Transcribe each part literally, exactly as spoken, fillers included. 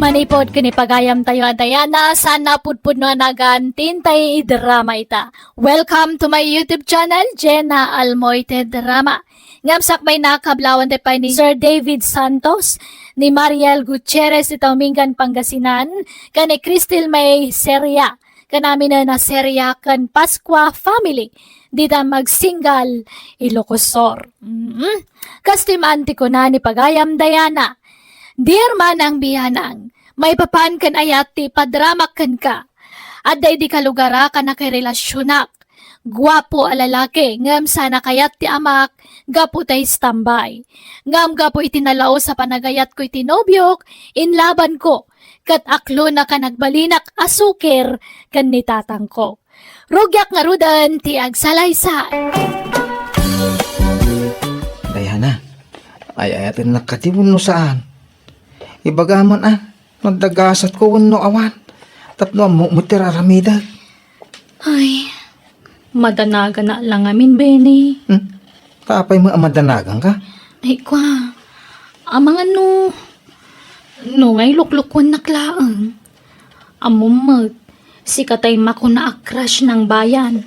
Manipod ken ipagayam tayo a Diana, saan napudpudno a nagan ti intay drama ita. Welcome to my YouTube channel, Jenna Almoite Drama. Ngem sakbay nakablawan ti pay ni Sir David Santos, ni Mariel Gutierrez ita Umingan, Pangasinan, ken ni Crystal May Seria, ken aminen a Seria ken Pascua family, dita Magsingal, Ilocos Sur. Mm. Kas ti man ti kuna ni pagayam Diana, Dear Manang Bianang, maipapan ken ayat ti padramak kenka. Adda idi kalugarak a nakirelasionak. Guapo a lalaki, ngem saan a kayat ti amak gapu ta istambay. Ngem gapu iti nalaus a panagayatko iti nobiok, inlabanko, ket aklonak a nagbalinak a sukir ken ni tatangko. Rugiak ngaruden ti agsalaysay. Diana, ay-ayatennak kadi wenno saan? Ibagam man a, no adda gasatko wenno awan. Tapno ammok met ti raramidek. Ay, madanagana la ngamin, Benny. Hmm? Apay met a madanaganka? Ay, kua. Amangan no, no nga iluklukwannak laeng. Ammom met, sika tay makuna a crush nang bayan.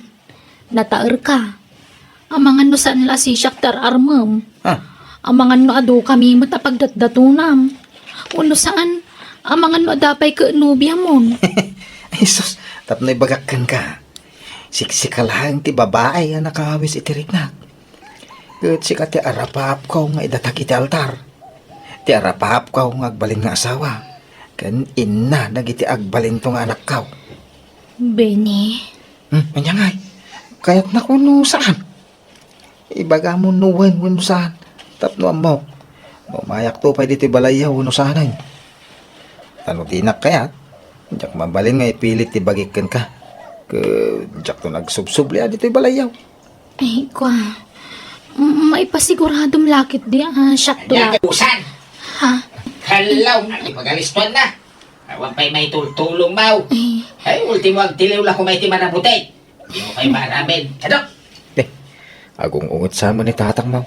Nataerka. Amangan no saan la a sisiak ti ar-armem. Ah. Amangan no adu kami met a pagdatdatonam. Wenno saan, amangan no adda pay ket nobiamon. Ay, sus, tapno ibagak kenka. Siksika laeng ti babai a nakawis iti riknak. Ket sika ti arapaapko nga idatag iti altar. Ti arapaapko nga agbalin nga asawa, ken inna dagiti agbalinto nga anakko. Benny. Hmm, ania ngay? Kayatnak wenno saan? Ibagam no wen wenno saan, tapno ammok no umayakto pay ditoy balayyo wenno saanen. Ta no dinak kayat, diak mabalin nga ipilit ti bagik kenka. Ket diakto nagsubsubli a ditoy balayyo. Ay, kua. M-, maipasiguradom la ketdi a siakto la. Ania, usan? Ha? Hello, agipagalistuan na. Awan pay maitultulong, maw. Ay. Ay, ultimo agtiliw la koma iti marabutek. Dimo pay maaramen. Sadok! Eh, agung-unget sa man ni tatang, maw.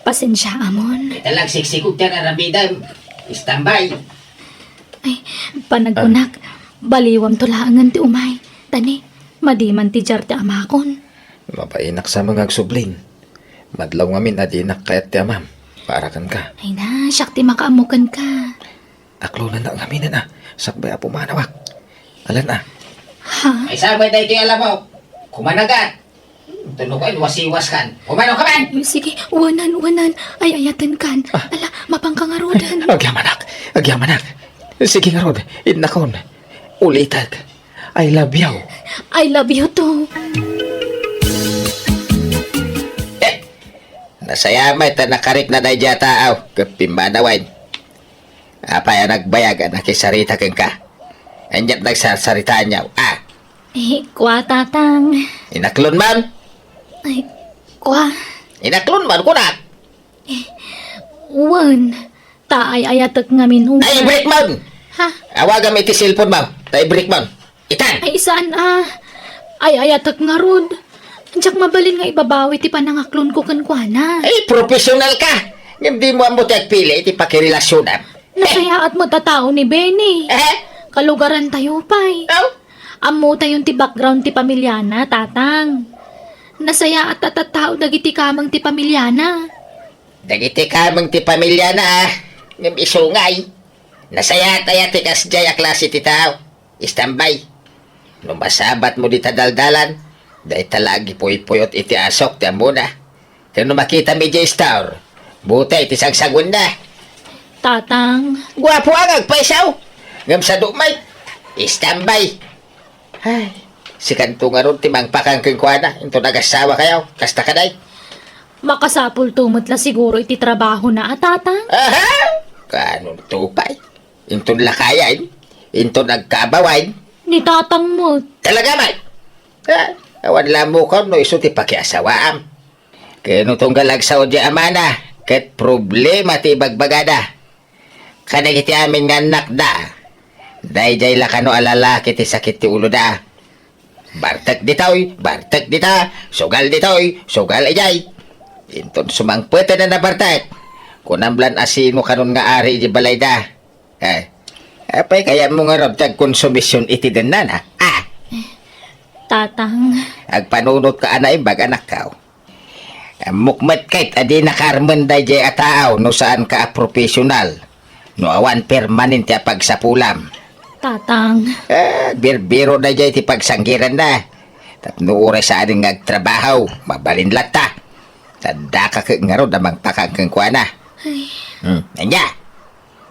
Pasensiaamon. Ita la agsiksikog ti ar-aramidem. Istambay. Ay, panagkunak, ah, baliwamto laengen ti umay. Ta ni, madi man ti diar ti amakon. Mabainak sa nga agsublin. Madlaw ngamin a dinak kayat ti amam. Para kenka. Ay na, siak ti makaammo kenka. Aklonennak ngaminen a, sakbay a pumanawak. Alan a. Ha? Ay, sabay daytoy a lamok. Kumanagat. Tunog ay wasiwas kan. Kumano ka man? Sige, wanan, wanan. Ay, ayaten kan. Ah. Ala, mapangka ngaruden. Agyamanak, agyamanak. Sige ngarud, innakon. Ulitek. I love you. I love you too. Eh, nasaya met ta nakarikna daydiay a tao, ket pimmanawen. Apay a nagbayag a nakisarita kenka? Aniat nagsarsaritaanyo, a? Eh, kua, Tatang. Inaklon man? Ay, kua. Inaklon man, kunak? Eh, wen, ta ay-ayatek ngamin, Tatang. Ay, i-break man! Ha? Awagam iti cellphone mo, ta i-break man. Itan! Ay, saan a? Ay-ayatek ngarud. Diak mabalin nga ibabawi ti panangaklonko kenkuana. Ay, professional ka! Ngem dimo ammo ti agpili iti pakirelasionam. Nasayaat met a tao ni Benny. Eh? Kalugarantayo pay. Aw? Ammotayon ti background ti pamiliana, Tatang. Nasayaat a tattao dagiti kameng ti pamiliana. Dagiti kameng ti pamiliana, a. Ngem isu ngay. Nasayaat aya ti kasdiay a klase ti tao. Istambay. No masabatmo dita daldalan, dayta la agipuypuyot iti asok ti ammona. Ken no makitami idiay store, butay ti sagsaguenna. Tatang. Guapo a nga agpayso. Ngem sadu met. Istambay. Ay, sikanto ngarud ti mangpakan kenkuana, inton agasawa kayo. Kasta kadi? Makasapulto met la siguro iti trabahona a, Tatang? Aha! Kaanonto pay? Inton lakayen? Inton agkaabawen? Ni Tatang met. Talaga met? Ah, awan la ammokan no isu ti pakiasawaam. Ken no tunggal agsao diay amana, ket problema ti ibagbagada. Kadagiti amin nga annakda, daydiay la kano a lalaki ti sakit ti uloda. Bartek ditoy, bartek dita, sugal ditoy, sugal idiay. Inton sumangpeten a nabartek, kunam lan a sino kanon nga ari iti balayda. Eh, Apay kayatmo ngarud ti agkonsumision iti dennana? Ah! Tatang. Agpanunot ka a naimbag, anakko. Ammok met ket a di nakaarmen daydiay a tao no saan ka a professional, no awan permanente a pagsapulam. Tatang. Eh, birbiro daydiay ti pagsanggiranna. Tapno uray saanen nga agtrabaho, mabalin latta. Saddaka ket ngarud a mangpakan kenkuana. Ay. Hmm, ania?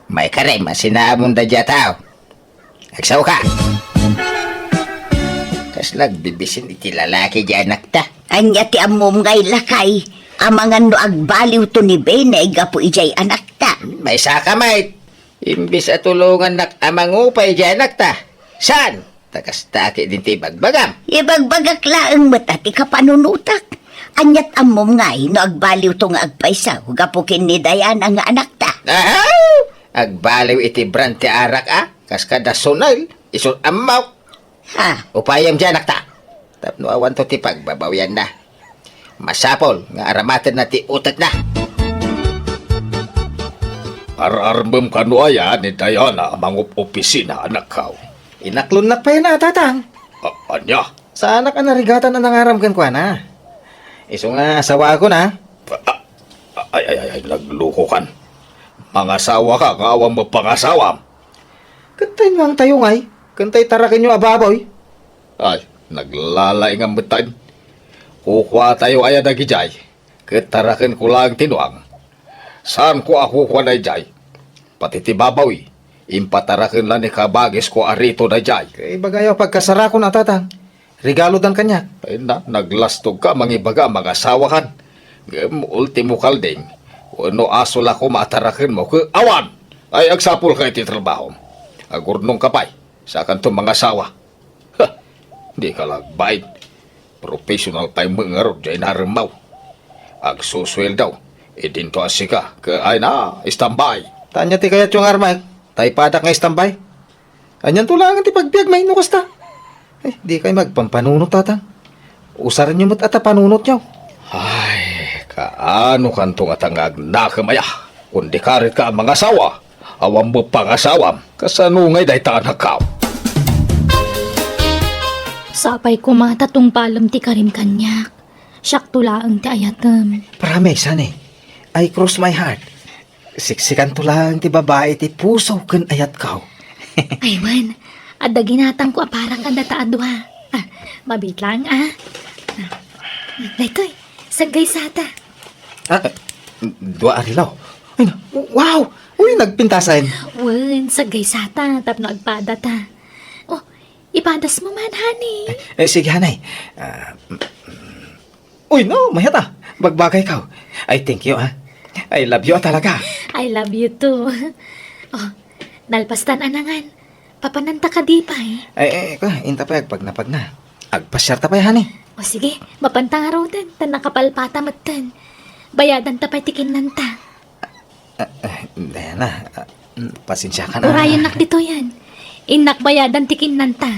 Maikarem a sinaamon daydiay a tao. Agsaoka! Kasla agbibisin iti lalaki diay anakta. Ania ti ammom ngay, lakay? Amangan no agbaliwto ni Benay gapu idiay anakta. Maysaka met. Imbes a tulongannak a mangupay diay anakta. Saan? Ta kasta ket dinto ibagbagam. Ibagbagak laeng met a ti kapanunotak. Aniat ammom ngay no agbaliwto nga agpayso gapu ken ni Diana nga anakta? Ahaw! Agbaliw iti brand ti arak a, kas kada Sonel, isu ammok. Ha? Upayam diay anakta. Tapno awanto ti pagbabawianna. Masapul nga aramatenna ti utekna. Ar-armem kano aya ni Diana a mangup-opisina, anakko? Inaklonnak pay na, tatang. A-, ania? Saanak a narigatan a nangaram kenkuana. Isu nga asawaakon. A-, a-, ay, ay, ay, ay, naglukokan. Mangasawaka nga awan met pangasawam. Ket ta innuangtayo ngay, ken ta itarakenyo a baboy. Ay, naglalaingan met taen. Kukuatayo aya dagidiay, ket tarakenko laeng ti nuang. Saanko a kukua daydiay. Pati ti baboy, impataraken la ni kabagisko a Rito daydiay. Ket ibagayo a pagkasarakon a, tatang. Regaludan kaniak. Ay na, naglastogka a mangibaga a mangasawakan. Ngem ultimo kalding, wenno aso la koma a tarakenmo ket awan! Ay, agsapulka iti trabahom. Agurnongka pay, saakanto mangasawa. Ha! Dika la agbain. Professional pay met ngarud diay naremmaw. Agsusueldo, idinto a sika, ket ay na, istambay. Ta ania ti kayatyo nga armek? Ta ipadak nga istambay? Anianto laengen ti pagbiag, may no kasta? Ay, dikay agpampanunot, tatang. Usarenyo met a ta panunotyo. Ay, kaano kanto ngata nga agnakem aya? Kundi karit ka a mangasawa, awan met pangasawam. Kasano ngay dayta, anakko? Sapay koma ta tungpalem ti karim kaniak. Siakto laeng ti ayatem. Promise, honey. I cross my heart. Siksikanto laeng ti babai ti puso ken ayatko. Ay, wen, adda ginatangko a para kadata a dua. Ah, mabiit laeng, ah. Ah, daytoy, saggaysata. Ah, dua a relo. Ay, na, wow! Uy, nagpintasen. Wen, saggaysata, tapno agpadata. Oh, ipadasmo man, honey. Eh, eh, sige, honey. Ah, Uy, no, mayat a. Bagbagayko. Ay, thank you, ah. I love you, ah, talaga. I love you too. Oh, nalpastan a nangan. Papananta kadi pay? Ay, ay, ka, inta pay agpagnapagna. Agpasiarta pay, honey. O sige, mapanta ngaruden, ta nakapalpata metten. Bayadanta pay ti kinnanta. Ah, ah, Diana, ah, mm, pasensiakan a. Urayennak ditoyen. Innak bayadan ti kinnanta.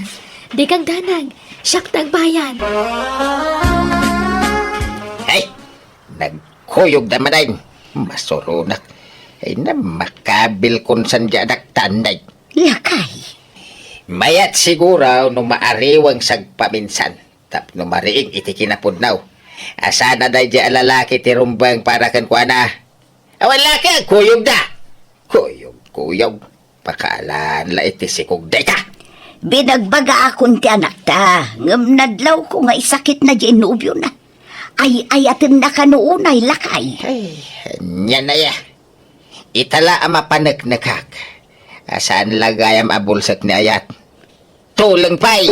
Dika agdanag. Siak ti agbayad. Ay, nagkuyogda manen. Masuronak. Ay, na makabil kun saan diay anak tanday. Lakay. Mayat siguro no maariwang sagpaminsan. Tapno mariing iti kinapudno. Asana daydiay a lalaki ti rumbeng para kenkuana. Awan la ket kuyogda. Kuyog, kuyog. Pakaalan la iti sikog dayta. Binagbagaakon ti anakta, ngem nadlawko nga isakitna diay nobiona. Ay-ayatenna kano unay, lakay. Ay, ania aya. Ita la a mapaneknekak. A saan la gayam a bulsek ni ayat. Tuleng pay!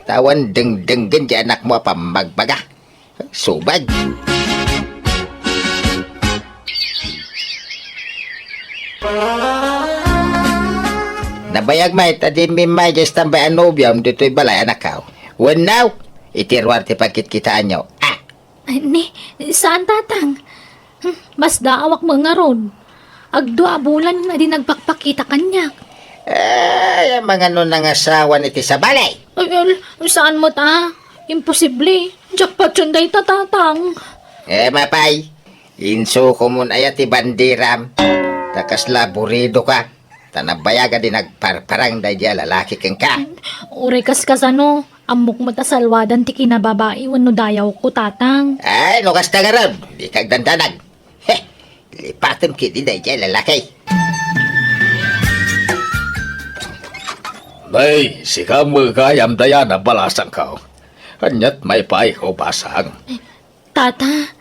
Ta awan dengdenggen diay anakmo a pammagbaga. Subag! Nabayag met a dimmi immay diay tambay a nobiom ditoy balay, anakko. Wenno, iti ruar ti pagkitkitaanyo. Ah! Ay, ni, saan, Tatang? Hmm, masdaawak met ngarud. Agdua a bulan a di nagpakpakita kaniak. Ay, amangan no nangasawan iti sabali. Ay, al-, saan met a? Imposible. Jackpot yun dayta, Tatang. Eh, mapay. Insukomon aya ti banderam. Ta kasla aburidoka. Ta nabayagan ti nagparparang daydiay a lalaki kenka. Uray kas kasano, ammok met a salwadan ti kinababai wenno dayawko, Tatang. Ay, no kasta ngarud, dika agdandanag. Heh, lipatem ketdi daydiay a lalaki. Nay, sika met gayam, Diana, balasangko. Aniat maipaayko, basang? Tata,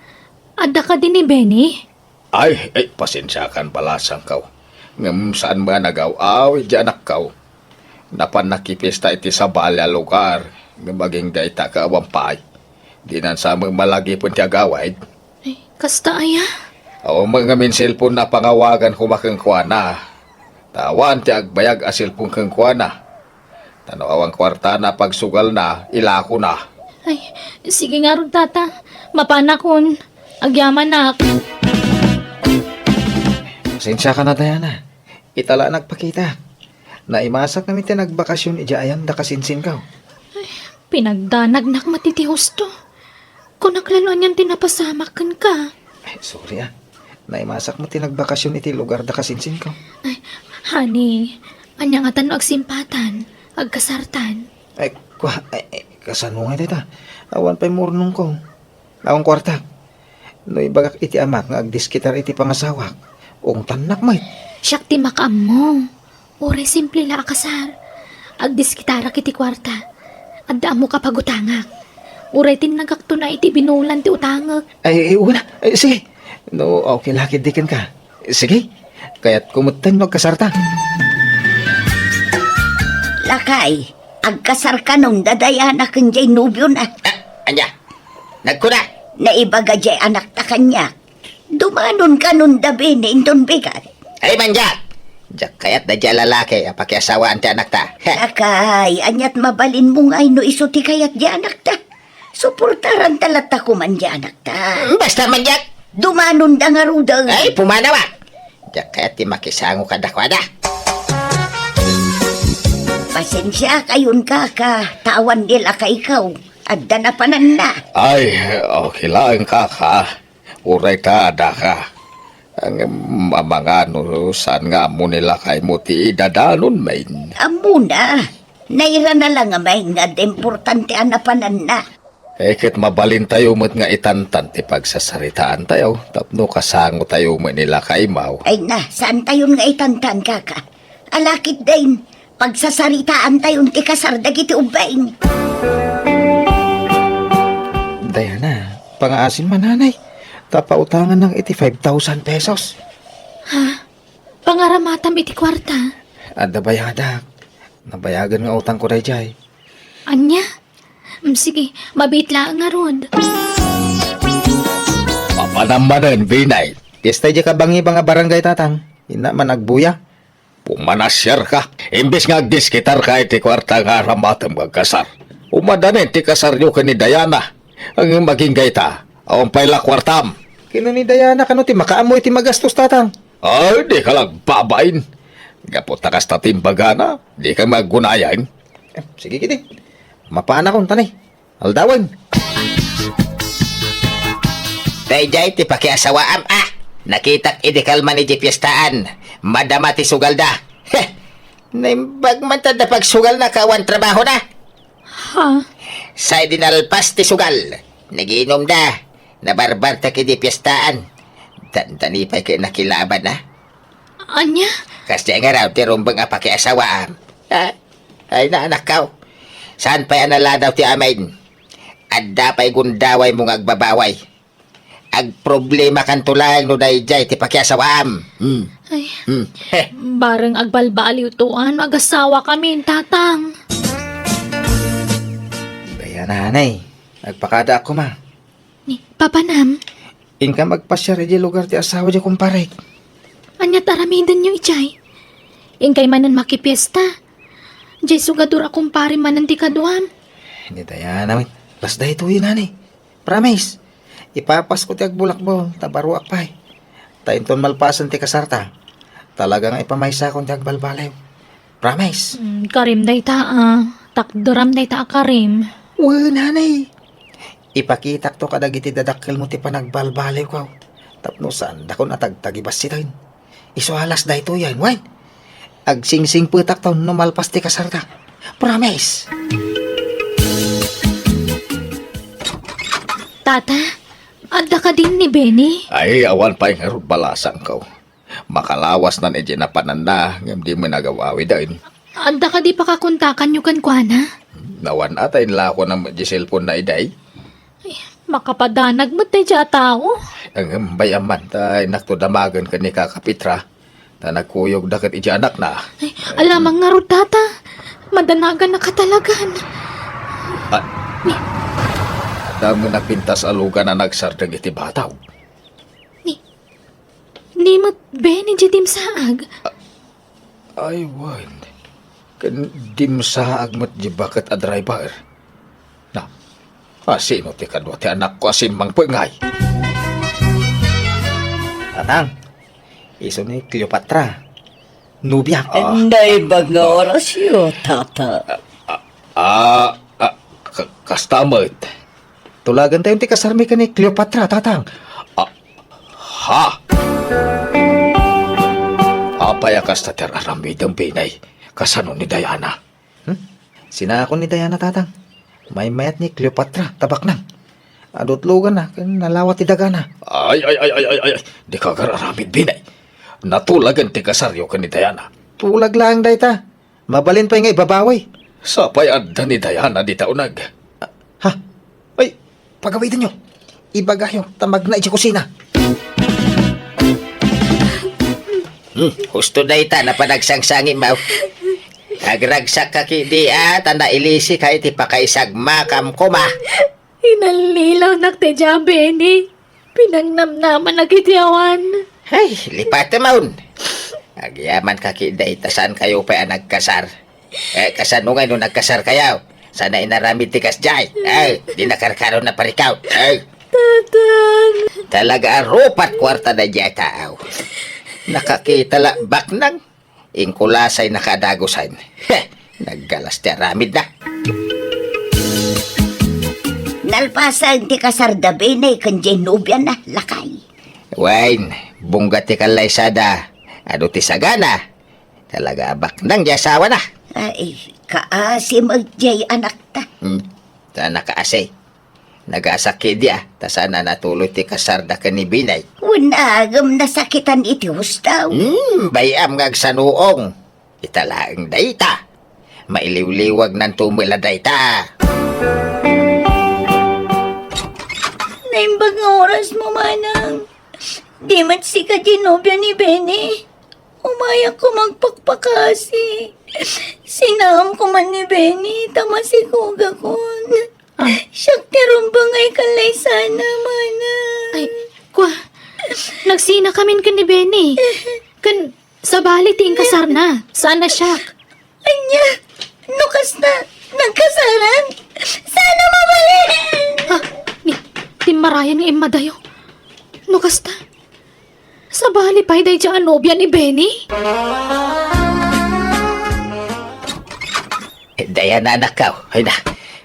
adda kadi ni Benny? Ay, ay, pasensiakan, balasangko. Ngem saan met a nagaw-awid ti anakko. Napan nakipiesta iti sabali a lugar, ngem agingga ita ket awan pay. Dinan sa met malagipen ti agawid. Ay, kasta aya? Awan met ngamin cellphone-na a pangawagan koma kenkuana. Ta awan ti agbayag a cellphone kenkuana. Ta no awan kuartana a pagsugalna, ilakona. Ay, sige ngarud, Tata. Mapanakon. Agyamanak. Pasensiakan a, Diana. Ita la a nagpakita. Naimasak ngamin ti nagbakasyon idiay ayan da kasinsinko. Pinagdanagnak met iti husto. Kunak la no anian ti napasamak kenka. Ay, sorry, ah. Naimasak met ti nagbakasyon iti lugar da kasinsinko. Ay, honey, ania ngatan no agsimpatan, agkasartan? Ay, kua, ay, ay, kasano ngay dayta? Awan pay murnongko. Awan kuartak. No ibagak iti amak nga agdiskitar iti pangasawak, ungtannak met. Siak ti makaammo. Uray simple la a kasar. Agdiskitarak iti kuarta. Adda ammok a pagutangak. Uray tinnagakto na iti binulan ti utangek. Ay, ay, una. Ay, sige. No, okay la ketdi kenka. Sige. Kayatko metten no agkasarta. Lakay, agkasarka no daydiay a ken jay nobiona. Ah, ania? Nagkuna? Naibaga jay anakta kaniak. Dumanonka no da Benny inton bigat. Ay, mandiak! Diak kayat daydiay a lalaki a pakiasawaan ti anakta. Lakay, aniat mabalinmo ngay no isu ti kayat ti anakta? Suportaranta latta koma ti anakta. Basta, mandiak! Dumanonda ngaruden. Ay, pumanaw, ah! Diak kayat ti makisango kadakuada. Pasensiakayon, kaka, ta awan ni lakayko. Adda napananna. Ay, okay laeng, kaka. Uray ta adda ka. Ngem, amangan no saan nga ammo ni lakaymo ti idadanonmin. Ammona. Nairana la ngamin nga adda importante a napananna. Eh, ket mabalintayo met nga itantan ti pagsasaritaantayo tapno kasangotayo met ni lakaymo. Ay na, saantayon nga itantan, kaka. Ala ketdin, pagsasaritaantayon ti kasar dagiti ubbing. Diana, pangaasim man, nanay. Ta pautangannak iti five thousand pesos. Ha? Pangaramatam iti kuarta? Adda bayadak. Nabayagen nga utangko daydiay. Ania? Mm, sige, mabiit laeng ngarud. Mapanam manen, Binay. Fiesta idiay kabangibang a barangay, Tatang. Inna man agbuya. Pumanasiarka. Imbes nga agdiskitarka iti kuarta nga aramatem nga agkasar. Umadanen ti kasaryo ken ni Diana. Ngem agingga ita, awan pay la kuartam. Ken ni Diana kano ti makaammo iti magastos, Tatang? Ay, dika la agbabain. Gapu ta kasta ti imbagana, dika met aggunayan. Eh, sige, kidi. Mapanakon, tanay. Aldawen. Daydiay ti pakiasawaam, ah! Nakitak idi kalman idiay piestaan. Madama ti sugalda. Heh! Naimbag man ta da pagsugalna ket awan trabahona. Ha? Say di nalpas ti sugal. Nagiinumda. Nabarbartek idiay piestaan. Dandani pay ket nakilaban, ah. Ania? Kasdiay ngarud ti rumbeng a pakiasawaam. Ha? Ay, na, anakko. Saan pay a naladaw ti amin? Adda pay gundawaymo nga agbabaway. Agproblemakanto laeng no daydiay ti pakiasawaam. Hmm. Ay, Hmm. Heh. Bareng agbalbaliwto, ah, no agasawakamin, Tatang. Diana, anay. Agpakadaak koma. Ni, papanam? Inkam agpasiar idiay lugar ti asawa diay kumparek. Ania ti aramidenyo idiay? Inkay manen makipiesta. Diay sugadur a kumpare manen ti kaduam. Ni Diana, met. Kas daytoy, nanay. Promise. Ipapasko ti agbulakbol, ta baruak pay. Ta inton malpasen ti kasarta, talaga nga ipamaysakon ti agbalbaliw. Promise. Mm, karim dayta, ah. Takderam dayta a karim. Wen, nanay. Ipakitakto kadagiti dadakkelmo ti panagbalbaliwko. Tapno saandakon a tagtagibassiten. Isu a las daytoyen, wen. Agsingsingpetakto no malpas ti kasarta. Promise! Tata, adda kadin ni Benny? Ay, awan pay ngarud balasangko. Makalawasnan iti napananna, ngem di met nagaw-awiden. Adda kadi pakakontakanyo kenkuana? Awan ata inlakona met di cellphone na iday. Ay, makapadanag met daydiay a tao. Ngem bay-am man, ta innakto damagen ken ni Kaka Petra, ta nagkuyogda ket idiay anakna. Ay, alamang ngarud, Tata. Madanagannaka talagan. Ah, adda met napintas a lugan a nagsardeng iti bataw. Ni, ni met Benny di dimsaag. Ay, wen. Ken dimsaag met di baket a driver. Na, asino ti kadua ti anakko a simmangpet ngay? Tatang, isu ni Cleopatra. Nobia. Ah. Naimbag nga orasyo, Tata. Ah, ah, ka-, kasta met. Tulagentayon ti kasarmi ken ni Cleopatra, Tatang. Ah, ha? Apay a kasta ti ar-aramidem, Benny? Kasano ni Diana? Hmm? Sinakon ni Diana, Tatang. Maymayat ni Cleopatra, ta baknang. Adu ti luganna, ken nalawa ti dagana. Ay, ay, ay, ay, ay, ay, ay. Dika agar-aramid, Benny. Natulagen ti kasaryo ken ni Diana. Tulag laeng dayta. Mabalin pay nga ibabawi. Sapay adda ni Diana dita uneg. Ha? Ay, pagawidenyo. Ibagayo, ta magna idiay kusina. Hmm, husto dayta, napanagsangsangi, maw. Agragsak ka kidi, a, ta nailisika iti pakaisagmakam koma. Inallilawnak ti dia, Benny. Pinangnamnamanak iti awan. Ay, lipatem, awn. Agyaman ka kidi, ta saan kayo pay a nagkasar. Eh, kasano ngay no nagkasar kayo? Sana inaramid ti kasdiay. Ay, di nakarkaro na parikaw. Ay. Tatang. Talaga a rupat kuarta daydiay a tao. Nakakita la baknang. Inkulasay na kadagusan. Heh, naggalas ti aramid na. Nalpasan ti kasar da Benny ken diay nobiana, lakay. Wen, bungga ti kallaysada. Adu ti sagana. Talaga a baknang diay asawana. Ay, kaasi met diay anakta. Hmm, ta nakaasi. Nagasakit dia, ta saan a natuloy ti kasarda ken ni Benny. Wen, agem nasakitan iti husto. Hmm, bay-am nga agsanuong. Ita laeng dayta. Mailiwliwagnanto met la dayta. Naimbag nga orasmo, manang. Di met sika ti nobia ni Benny. Umayak koma agpakpakasi. Sinaamko man ni Benny, ta masikogakon. Ah. Siak ti rumbeng a kallaysana, manang. Ay, kua, nagsinakamin ken ni Benny. Ken sabali ti inkasarna, saan a siak. Ania? No kasta, nagkasaran? Saan a mabalin! Ha? Ni, timmarayan nga immadayo. No kasta, sabali pay daydiay a nobia ni Benny? Eh, Diana, anakko. Ay na.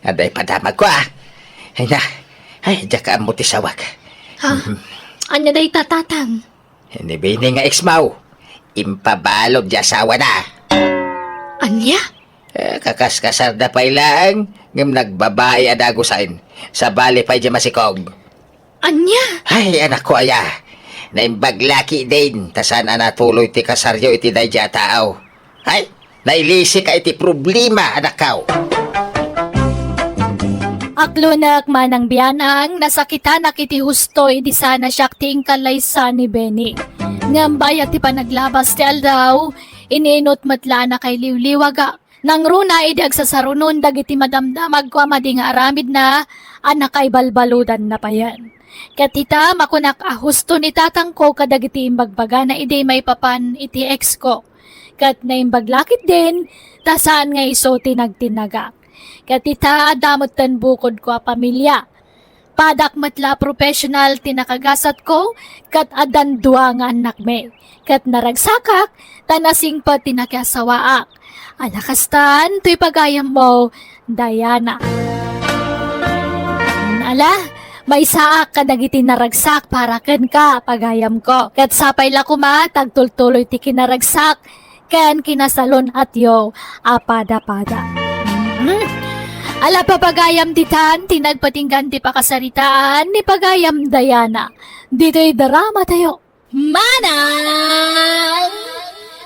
Adda ipadamagko, a. Ay na. Ay, diak ammo ti sawag. Ha? Mhm. Ania dayta, Tatang? Ni Benny nga ex-mo. Impabalud diay asawana. Ania? Eh, kakaskasarda pay laeng, ngem nagbabai a dagusen. Sabali pay diay masikog. Ania? Ay, anakko aya. Naimbag la ketdin, ta saan a natuloy ti kasaryo iti daydiay a tao. Ay, nailisika iti problema, anakko. Aklonek, Manang Bianang, nasakitanak iti husto idi saan a siak ti inkallaysa ni Benny. Ngem bayat ti panaglabas ti aldaw, ininut met la a nakailiwliwagak. Nangruna idi agsasarunon dagiti madamdamagko a madi nga aramidna a nakaibalbaludanna payen. Ket ita, makunak a husto ni tatangko kadagiti imbagbagana idi maipapan iti ex-ko. Ket naimbag la ketdin, ta saan nga isu ti nagtinnagak. Ket ita, adda metten bukodko a pamilia. Padak met la a professional ti nakagasatko, ket addan dua nga annakmi. Ket naragsakak, ta nasingpet ti nakiasawaak. A nakastan, toy pagayammo, Diana. Ala, maysaak kadagiti naragsak para kenka, pagayamko. Ket sapay la koma, ta agtultuloy ti kinaragsak, ken kinasalun-atyo a pada-pada. Mhm. Ala, papagayam ditan ti nagpatinggan ti pakasaritaan ni Pagayam Diana. Ditoy drama tayo. Manang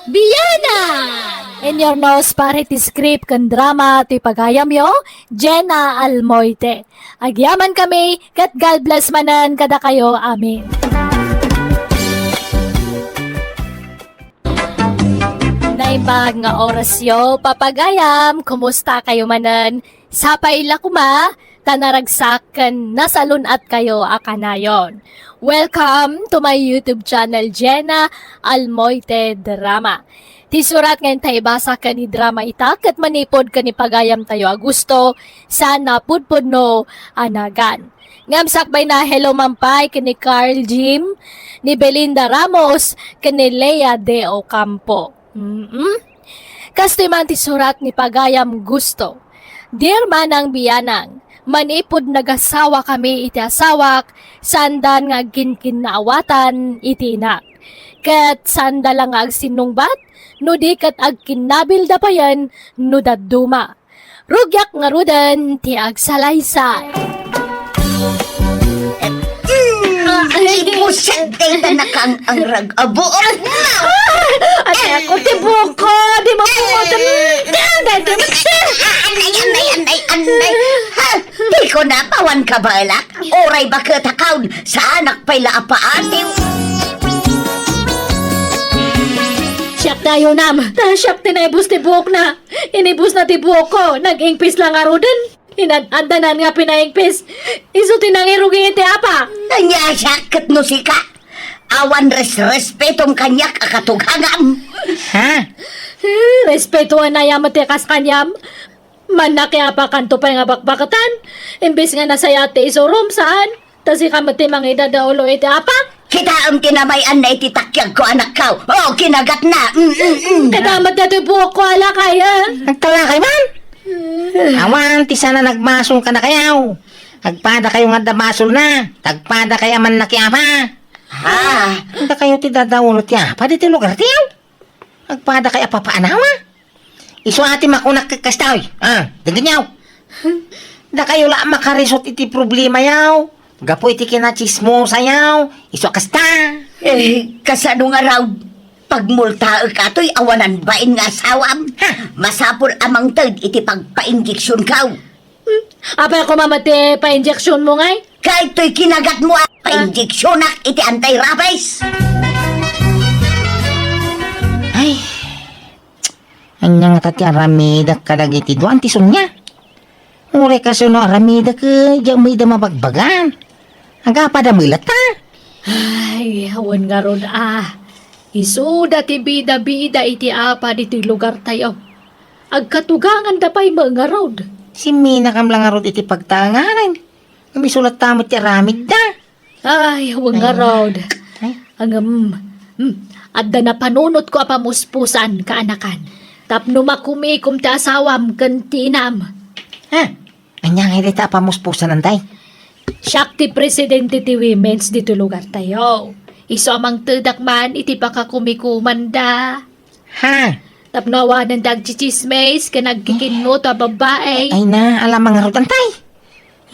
Biyanan! In your nose, pare ti script ken drama ti pagayamyo, Jenna Almoite. Agyaman kami, ket God bless manen kadakayo amin. Naimbag nga orasyo, papagayam, kumusta kayo manen? Sapay la koma, ta naragsak ken nasalun-at kayo a kanayon. Welcome to my YouTube channel, Jenna Almoite Drama. Ti surat nga intay ibasa ken idrama ita ket manipud ken ni pagayam tayo a gusto, sana pudpudno a nagan. Ngem sakbay na, hello man pay ken ni Carl Jim, ni Belinda Ramos, ken ni Lea De Ocampo. Mm-mm. Kastoy man ti surat ni pagayam gusto. Dear Manang Biyanang, manipud nagasawa kami iti asawak, saandan nga agkinkinnaawatan iti inak. Ket saanda la nga agsinnungbat, no di ket agkinnabilda payen no dadduma. Rugiak ngaruden ti agsalaysay. Mm, ibusyag dayta nakang-angrag a buok. Ate, ako ti buko, di mapungod. Anay, anay, anay, anay. Ha? Di ko napawan ka bala? Uray baket a kaon, saanak pay la a paatiw. Siak dayo nam, ta siak ti naibus ti buokna. Inibusna ti buokko, nag-ingpis la ngaruden. Inad-addanan nga pinaingpis. Isu ti nangirugi iti apa. Ania siak ket no sika? Awan resrespetom kaniak a katugangam. Ha? Eh, respetuan na yaman ti kas kaniam. Mannakiapakanto pay nga bakbakatan. Imbes nga nasayaat ti isurom, saan? Ta sika met ti mangidadaulo iti apa? Kitaem ti namay-anna iti takiagko, anakko. O, kinagatna. Mm, mm, mm. Kitaem met datoy buokko a lakay, eh. Agtalakay man? Awan ti sana nagbasol kadakayo. Agpadakayo nga adda basolna. Agpadakayo a mannakiapa. Ha? Dakayo ti dadaulo ti apa ditoy lugartayo. Agpadakayo a papaanawa. Isu a ti makunak ket kastoy. Ah, denggenyo. Dakayo la a makarisot iti problemayo. Gapu iti kinachismosayo. Isu a kasta. Eh, kasano ngarud? Pagmultaek atoy awanan bain nga asawam. Ha? Masapul a mangted iti pagpainjeksionko. Hmm? Apay koma met ti painjeksionmo ngay? Kaytoy kinagatmo a painjeksionak iti anti-rabies. Ay, ania ngata ti aramidek kadagiti dua ti Sonia? Uray kasano aramidek, eh, diak met ida mabagbagan. Agapada met latta. Ay, awan ngarud a. Isuda ti bida-bida iti apa ditoy lugartayo. Agkatuganganda pay met ngarud. Simminakam la ngarud iti pagtaenganen. Ngem isu latta met ti aramidda. Ay, awan ngarud. Ay. Ngem, hmm, adda napanunotko a pamuspusan, kaanakan. Tapno makumikom ti asawam ken ti inam. Ha? Ania ngay dayta a pamuspusan, anday? Siak ti presidente ti women's ditoy lugartayo. Isu a mangtedak man iti pakakumikomanda. Ha? Tapno awananda agchichismis ken agkikinnuto a babbai. Ay na, ala, mangarud, anday.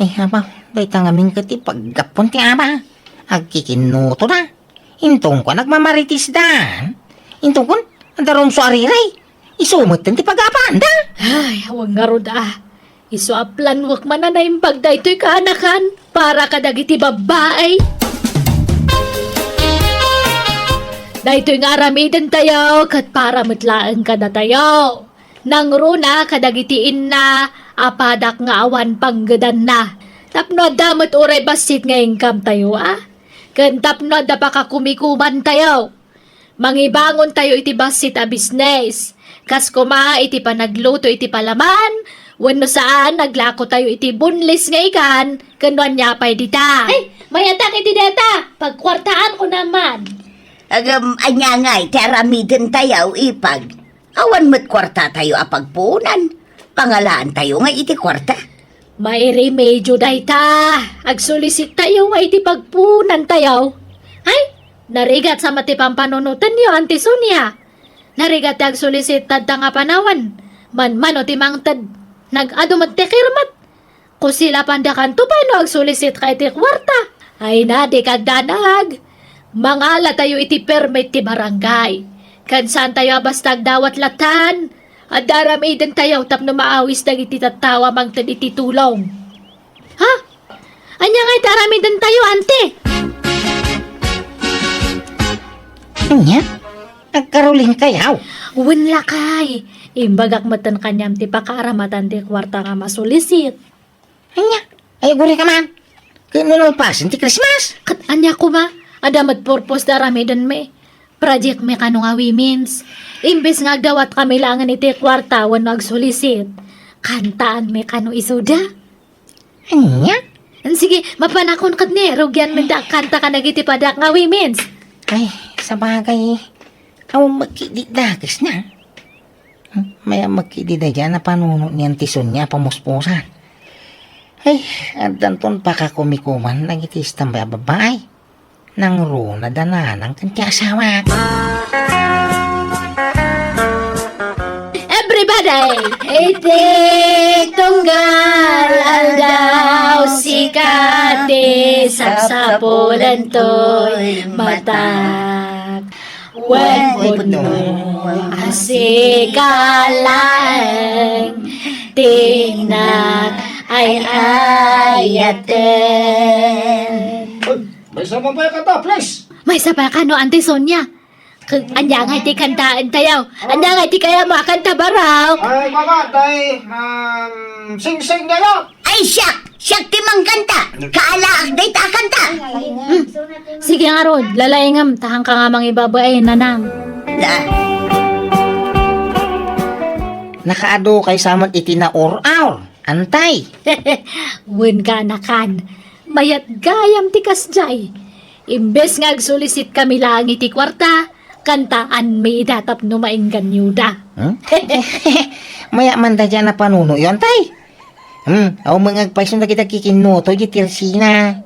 Ay, abaw, dayta ngamin ket ti paggappon ti ama. Agkikinnuto da. Intongko a nagmamaritisda. Intongkon, adda rumso a riray. Isu metten ti pagapaanda. Ay, awan ngarud a. Isu a planuek man a naimbag daytoy kaanakan para kadagiti babbai. Daytoy nga aramidentayo ket para met laeng kadatayo. Nangruna kadagiti inna a padak nga awan panggedanna. Tapno adda met uray bassit nga income tayo, a? Ken tapno adda pakakumikumantayo. Mangibangontayo iti bassit a bisnes. Kas koma iti panagluto iti palaman, wenno saan, naglakotayo iti boneless nga ikan, ken no ania pay dita. Ay, mayatak iti deta. Pagkuartaanko naman. Agam, ania ngay ti aramidentayo, ipag? Awan met kuartatayo a pagpuonan. Pangalaantayo ngay iti kuarta. Mairemedio dayta. Agsolisittayo nga iti pagpuonantayo. Ay, narigat sa met ti pampanunotenyo, Auntie Sonia. Narigat ti agsulisit tadta nga panawen. Manmano ti mangted. Nag-adu met ti kirmet. Kusilapandakanto pay no agsulisit ka iti kuarta. Ay na, di kagdanag. Mangalatayo iti permit ti barangay. Ken saantayo a basta agdawat latan. Adda aramidentayo tapno maawis dagiti tattao a mangted iti tulong. Ha? Ania nga iti aramidentayo, ante? Ania? Agkaruling kayaw? Wen, lakay. Imbagak metten kaniam ti pakaaramatan ti kuarta nga masulisit. Ania? Ay, agurayka man. Ket no nalpasen ti Christmas? Ket ania koma? Adda met purpose ti aramidenmi. Project mi kano nga women's. Imbes nga agdawat kami laengen iti kuarta wenno agsulisit, kantaan mi kano isuda. Ania? Sige, mapanakon ket ni, rugian mi da kanta ka nagiti padak nga women's. Ay, sabagay. Aw, magkidit dakes na. Hmm, may magkidit da dyan a panuno ni Auntie Sonia a pamuspusan. Ay, addanton pakakumikuman dagiti istambay a babae. Nangruna da nanang ken ti asawak. Everybody! Iti tunggal aldaw, sika ti sapsapulentoy matak. Wen pudno a sika laeng ti nak ay ayaten. Maysa man pay a kanta, please. Maysa pay a kano, Auntie Sonia? K-, ania nga iti kantaentayo? Ania nga iti kayatmo a kanta, Barok? Ay, mama, tay, um, singsing dayo. Ay, siak! Siak ti mangkanta! Kaalaak dayta a kanta! Hmm. Sige ngarud, lalaingem, ta haanka nga mangibabain, nanang. Na. Nakaadu kay saman iti naur-aur. Antay? Wen, kanakan. Mayat gayam ti kasdiay. Imbes nga agsulisit kami laeng iti kuarta, kantaanmi ida tapno maingganyoda. Hmm? Mayat man da diay a panunoyo, antay. Hmm, aw, mangagpayso dagiti agkikinnuto iti tersina.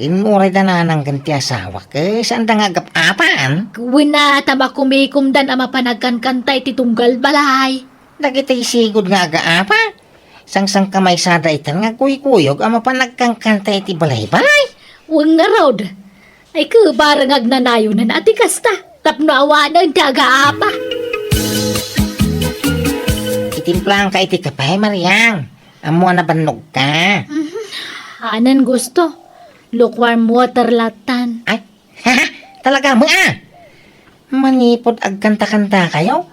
Inuray da nanang ken ti asawak, eh, saanda nga agap-apan? Wen a, ta makumikomdan a mapan agkankanta iti tunggal balay. Dagiti sigud nga agaapa, sangsangkamaysada itan nga agkuykuyog a mapan agkankanta iti balay-balay. Wen ngarud, ay, kebareng agnanayonan a ti kasta, tapno awanen ti agaapa. Itimplanka iti kape, Mariang. Ammo a nabannogka. Mhm. Anen gusto. Lukewarm water latan. Ay, talaga mo, ah! Manipud agkanta-kantakayo,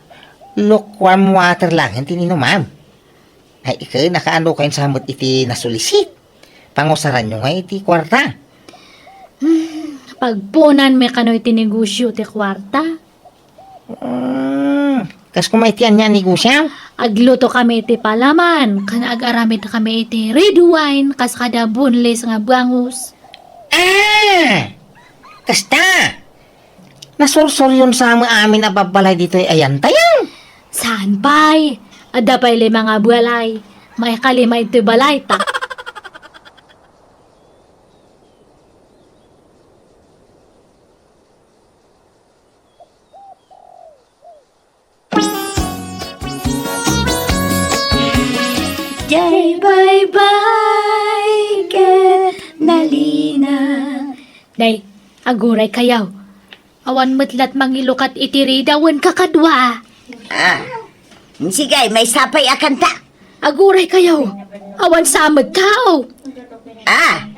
lukewarm water laeng ti inumam. Ay, ika, nakaano kayo sa met iti nasulisit? Pangusaranyo nga iti kuarta. Hmm, pagpunan mi kano iti negosyo ti kuarta. Hmm, kas kuma iti ania a negosyo? Agluto kami iti palaman, ken agaramid kami iti red wine, kas kada boneless nga bangus. Ah! Kasta! Nasursuryon sa amin a babbalay ditoy ayantayan. Saan pay? Adda pay lima nga balay. Maikalima iti balay ta. Jay baybay ket nalina. Nay, aguray kayaw. Awan met lat mangilukat iti rida wen kakadua. Ah, sige, maysa pay a kanta. Aguray kayaw. Awan sa met tao. Ah,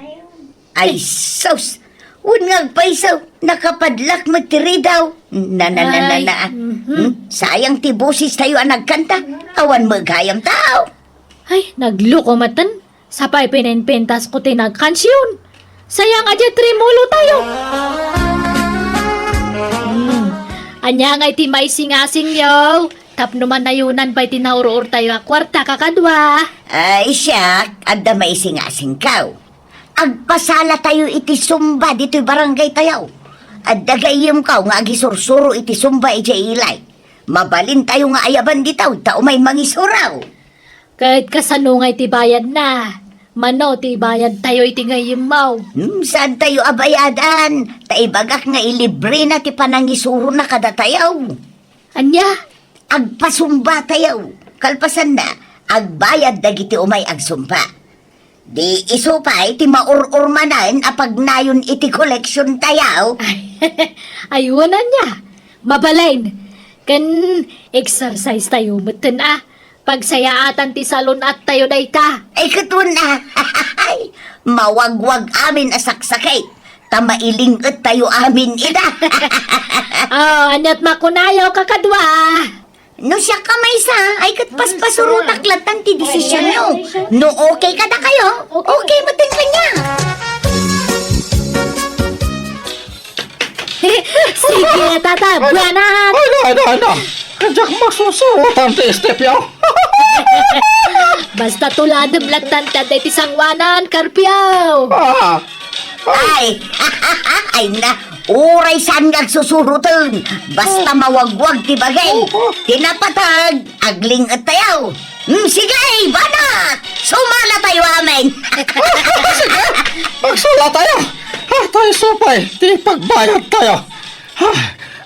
ay, sus! Wen nga agpayso, nakapadlak met ti ridaw. Na, na, na, na, Ay, na. Mhm. Hmm? Sayang ti boses tayo a nagkanta. Awan met gayam tao. Ay, nagluko maten. Sapay pininpintas ko ti nagkansion. Sayang a diay trimulo tayo. Hmm. Ania nga iti maisingasing yo? Tapno manayonan pay ti naur-or tayo a kuarta kakadua. Ay, siak, adda maisingasing kaw. Agpasala tayo iti Zumba ditoy barangay tayo. Adda gayyem kaw nga agisursuro iti Zumba idiay ilay. Mabalin tayo nga ayaban ditaw ta umay mangisuro. Ket kasano nga iti bayadna? Mano ti ibayad tayo iti gayyemmo? Hmm, saan tayo a bayadan? Ta ibagak nga ilibre na ti panangisurona kadatayo. Ania? Agpasumba tayo. Kalpasanna, agbayad dagiti umay agsumba. Di isu pay ti maur-ur manen a pagnayon iti koleksyon tayo. Ay, wen ania. Mabalin. Ken exercise tayo metten a. Pagsayaatan ti salun-attayo dayta. Ay, ket wen a. Mawagwag amin a saksakit. Ta mailing-et tayo amin ida. Oh, aniat makunayo, kakadua? No siak a maysa, ay ket paspasurotak lattan ti desisionyo. No okay kadakayo, okay metten kaniak. Sige, tata, buwanan. Ay, na, na, na. Kadiak masusurotan ti stepyo. Basta tuladem lattan ti adda iti sangoanan, Karpio. Ah. Ay, ay na, uray saan nga agsusuroten. Basta mawagwag ti bagay. Ti napateg, agling-et tayo. Hmm, sige, banat! Sumala tayo amin. Sige, magsala tayo. Ah, tayo supay, ti pagbayad tayo. Ah,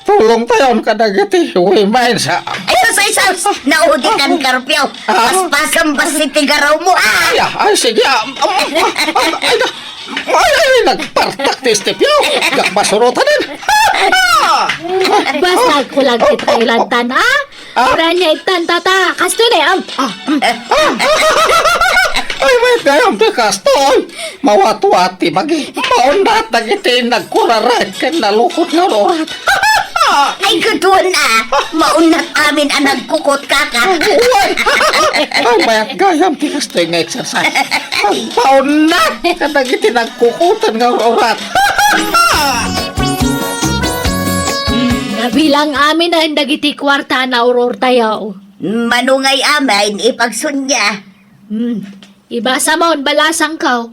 tulong tayo kadagiti women sa... Ay, sus, ay, sus! Naudikan, Karpio. Ah. Paspasam basi ti garaw mo, ah! Ay, ah, ay, sige, ah, um, um, um, ay, na, ay, ay, nagpartak ti stepyo. Nagpasurotan din. Basta agkulag ti Thailand tan, ah? Ah? Urania ittan, tata. Kastoy ne, am. Ah, mm. Ay, mayat gayam ti kastoy. Mawatwat ti bagi. Maunnat dagiti nagkuraret ken nalukot nga ururat. Ay, ket wen a. Maunnat amin a nagkukot, kaka. Uy. Ay, mayat gayam ti kastoy nga exercise. Ay, maunnat kadagiti nagkukoten nga ururat. Nabilang amin a dagiti kuarta a naur-urtayo. Mano ngay amin ipagsunia? Hmm. Ibasa mo, balasangko.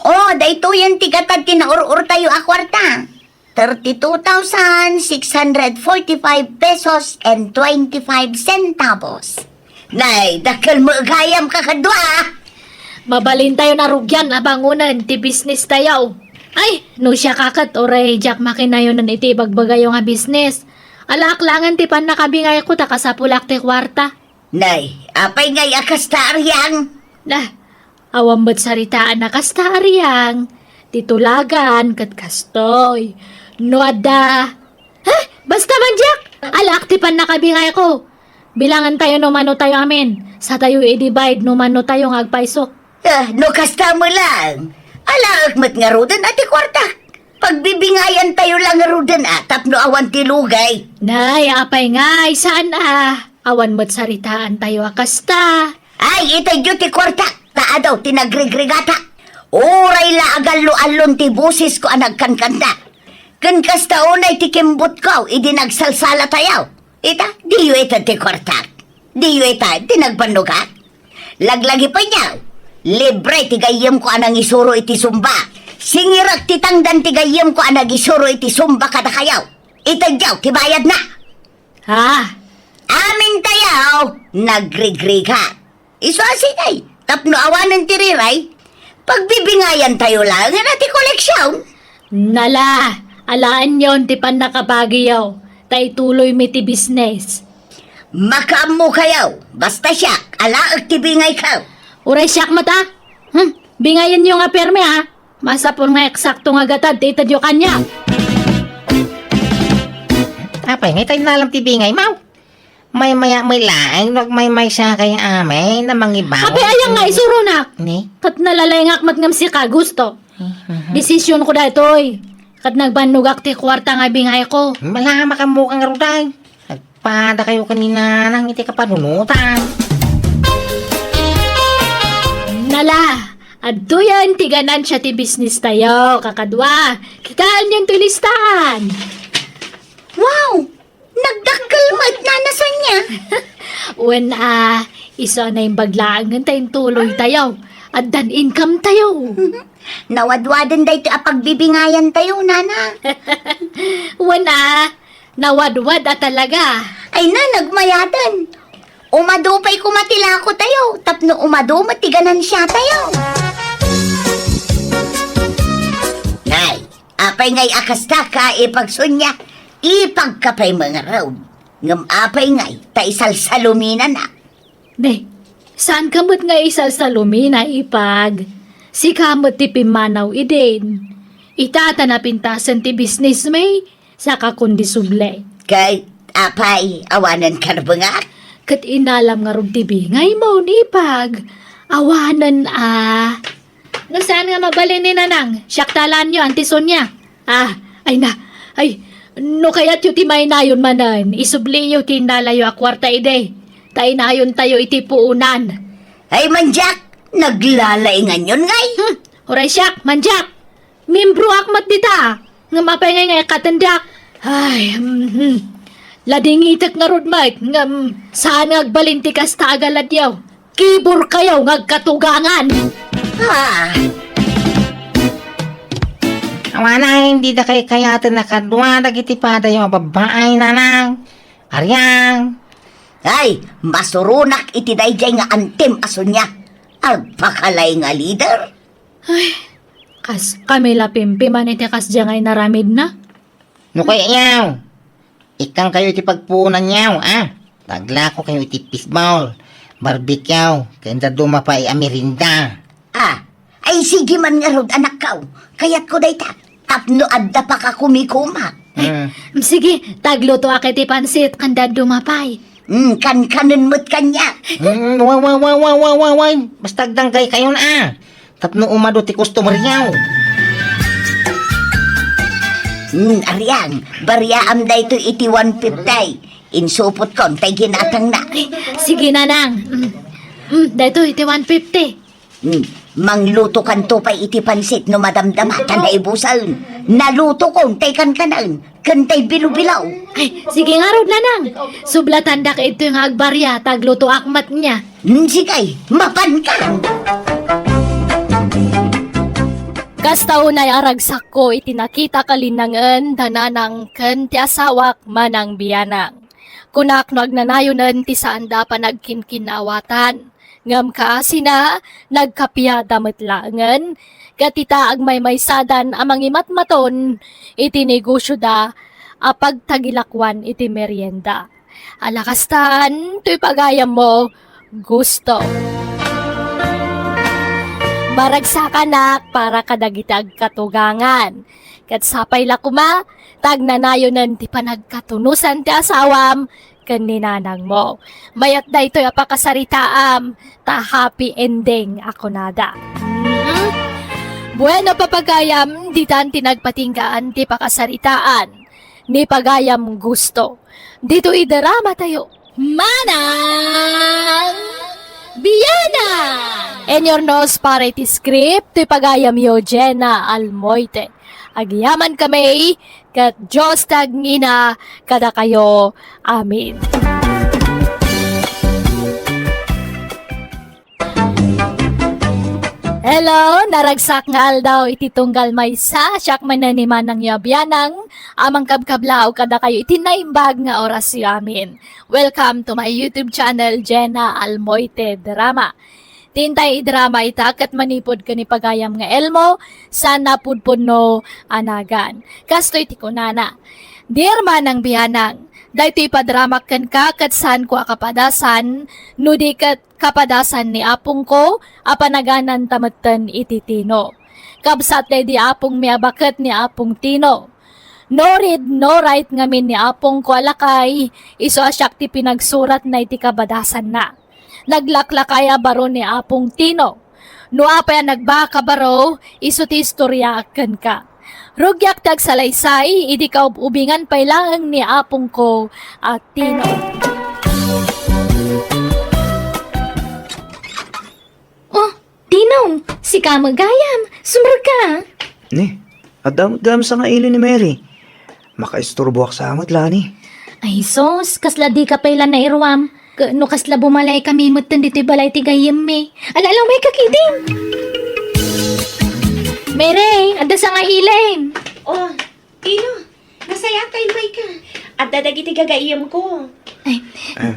Oh, daytoyen ti gatad ti naur-urtayo a kuarta. Thirty-two thousand six hundred forty-five pesos and twenty-five centavos. Nay, dakkel met gayam, kakadua. Mabalintayon a rugian a bangonen ti bisnistayo. Ay, no siak a ket, uray diak makinayonen iti ibagbagayo nga bisnis. Alaak laengen ti pannakabingayko ta kasapulak ti kuarta. Nay, apay ngay a kasta, Ariang? Nah, awan met saritaan a kasta, Ariang. Ti tulagan ket kastoy. No adda, ha? Basta man diak! Alaak ti pannakabingayko. Bilangantayo no manotayo amin. Satayo i-divide no manotayo nga agpayso. Ah, no kasta met laeng, alaek met ngaruden a ti kuartak. Pagbibingayantayo la ngaruden a tapno awan ti lugay. Nay, apay ngay, saan a? Awan met saritaantayo a kasta. Ay, itedyo ti kuartak, ta adu ti nagrigrigatak. Uray la agallo-allon ti bosesko a nagkankanta. Ken kasta unay ti kimbutko idi nagsalsalatayo. Ita, diyo ited ti kuartak. Diyo ita ti nagbannogak. Laglagi pay niya, libre ti gayyemko a nangisuro iti Zumba. Singirek ti tangdan ti gayyemko a nagisuro iti Zumba kadakayo. Itedyo ti bayadna. Ha? Amintayo, nagrigriga. Isu a sige, tapno awanen ti riray, pagbibingayantayo laengen a ti koleksion. Nala, alaenyon ti pannakabagiyo, ta ituloymi ti bisnes. Makaammokayo, basta siak, alaek ti bingayko. Uray siak met a? Hmm, bingayenyo nga permi a. Masapul nga eksakto nga gatad ti itedyo kaniak. Apay, nga itay nalam ti bingay, maw? Maymaya met laeng no agmaymaysa kay amay na mangibaon. Apay, aya nga isuronak? Ni? Ket nalalengak met ngem sika, Gusto. Mhm. Desisionko daytoy. Ket nagbannogak ti kuarta nga bingayko. Mala, makaammoka ngarud ay. Nagpadakayo ken ni Nanang iti kapanunotan. Nala, adtoyen ti ganansia ti bisnistayo, kakadua. Kitaenyon ti listahan. Wow! Nagdakkel met, Nana Sonia. Wen a, isu a naimbag laengen ta intuloytayo. Addan incometayo. Nawadwaden daytoy a pagbibingayantayo, Nana. Wen a, nawadwad a talaga. Ay na, nagmayaten. Umadu pay koma ti lakotayo, tapno umadu met ti ganansiatayo. Nay, apay ngay a kasta ka, ipagsunia, ipagka pay mangarud. Ngem apay ngay ta isalsaluminanak? Nay, saanka met nga isalsalumina, Ipag. Sika met ti pimmanaw idin. Ita ta napintasen ti bisnismi, sakakon di subli. Ket apay, awanen karbengak? Ket inalam ngarud ti bingaymo, Ipag. Awanen a. No saan nga mabalin ni Nanang, siak ta laenyo, Auntie Sonia. Ah, ay na, ay, no kayatyo ti mainayon manen, isubliyo ti innalayo a kuarta idi. Ta inayontayo iti puonan. Ay, mandiak, naglalainganyon ngay. Hmm, uray siak, mandiak. Miembroak met dita. Ngem apay ngay nga ikkatendak? Ay, mhm. Ladingitek ngarud met, ngem saan nga agbalin ti kasta a galadyo. Kiburkayo nga agkatugangan! Ah! Awanay, dida kaykayaten a kadua dagiti padayo a babbai, Nanang. Ariang. Ay, masuronak iti daydiay nga antim a Sonia. Agpakalay nga leader. Ay, kas kami la pimpiman iti kasdiay nga inaramidna. No kayatyo, ikkankayo iti pagpuonanyo, a? Paglakokayo iti fishball, barbecue, ken dadduma pay a merienda. Ah, ay, sige man ngarud, anakko. Kayatko dayta. Tapno adda pakakumikuma. Ay, mm, sige, taglutoak iti pansit, ken dadduma pay. Mm, kankanen met kaniak. Mm, wa, wa, wa. Basta agdanggaykayon, a. Tapno umadu ti customeryo. Hmm, Ariang, bariaam daytoy iti one fifty. Insupotkon tay ginatangna. Ay, sige, Nanang. Mm. Mm, daytoy iti one fifty. Hmm, manglutokanto pay iti pansit no madamdama ta naibusen. Nalutokon tay kankanen. Ken tay bilo-bilo. Ay, sige ngarud, Nanang. Sublatandak idtoy nga agbaria, taglutoak met nia. Hmm, sige, mapanka. Kasta unay a ragsakko iti nakitak a linnangen da Nanang ken ti asawak, Manang Bianang. Kunak no agnanayonen ti saanda a panagkinkinnaawatan. Ngem kaasina, nagkapiada met laengen, ket ita agmaymaysadan a mangimatmaton iti negosioda a pagtagilakuan iti merienda. Ala kastan, toy pagayammo, gusto. Maragsakanak para kadagiti agkatugangan. Ket sapay la koma, ta agnanayonen ti panagkatunosan ti asawam ken ni nanangmo. Mayat daytoy a pakasaritaam, ta happy ending a kunada. Mhm. Bueno, papagayam, ditan ti nagpatinggaan ti pakasaritaan ni pagayam gusto. Ditoy drama tayo. Manang Bianang! In your nose para iti script, ti pagayamyo, Jenna Almoite. Agyaman kami, ket Dios ti agngina kadakayo. Amen. Hello, naragsak nga aldaw iti tunggal maysa, siak manen ni Manangyo a Bianang, a mangkabkablaw kadakayo iti naimbag nga orasyo amin. Welcome to my YouTube channel, Jenna Almoite Drama. Ti intay idrama ita ket manipud ken ni pagayam nga Elmo, saan a pudpudno a nagan. Kastoy ti kunana, Dear Manang Bianang, daytoy ipadramak kenka ket saanko a kapadasan, no di ket kapadasan ni apongko a panagananta metten iti Tino. Kabsat daydi apongmi a baket ni Apong Tino. No read, no write ngamin ni apongko a lakay, isu a siak ti pinagsuratna iti kabadasanna. Naglaklakay a baro ni Apong Tino. No apay a nagbaak a baro, isu ti istorya kenka. Rugiak ti agsalaysay, idi kaub-ubingan pay laeng ni apongko a Tino. Oh, Tino, sika met gayam, sumrek ka. Ni, adda met gayam sangaili ni Mary. Makaisturboak sa met, Lani. Ay, sus, kasla dika pay la nairuam. Ka-, no kasla bumalaikami metten ditoy balay ti gayyemmi. Ala, ala, umayka ketdin. Mary, adda sangailim. Oh, Tino, nasayaat ta immayka. Adda dagiti gagayyemko. Ay, ah,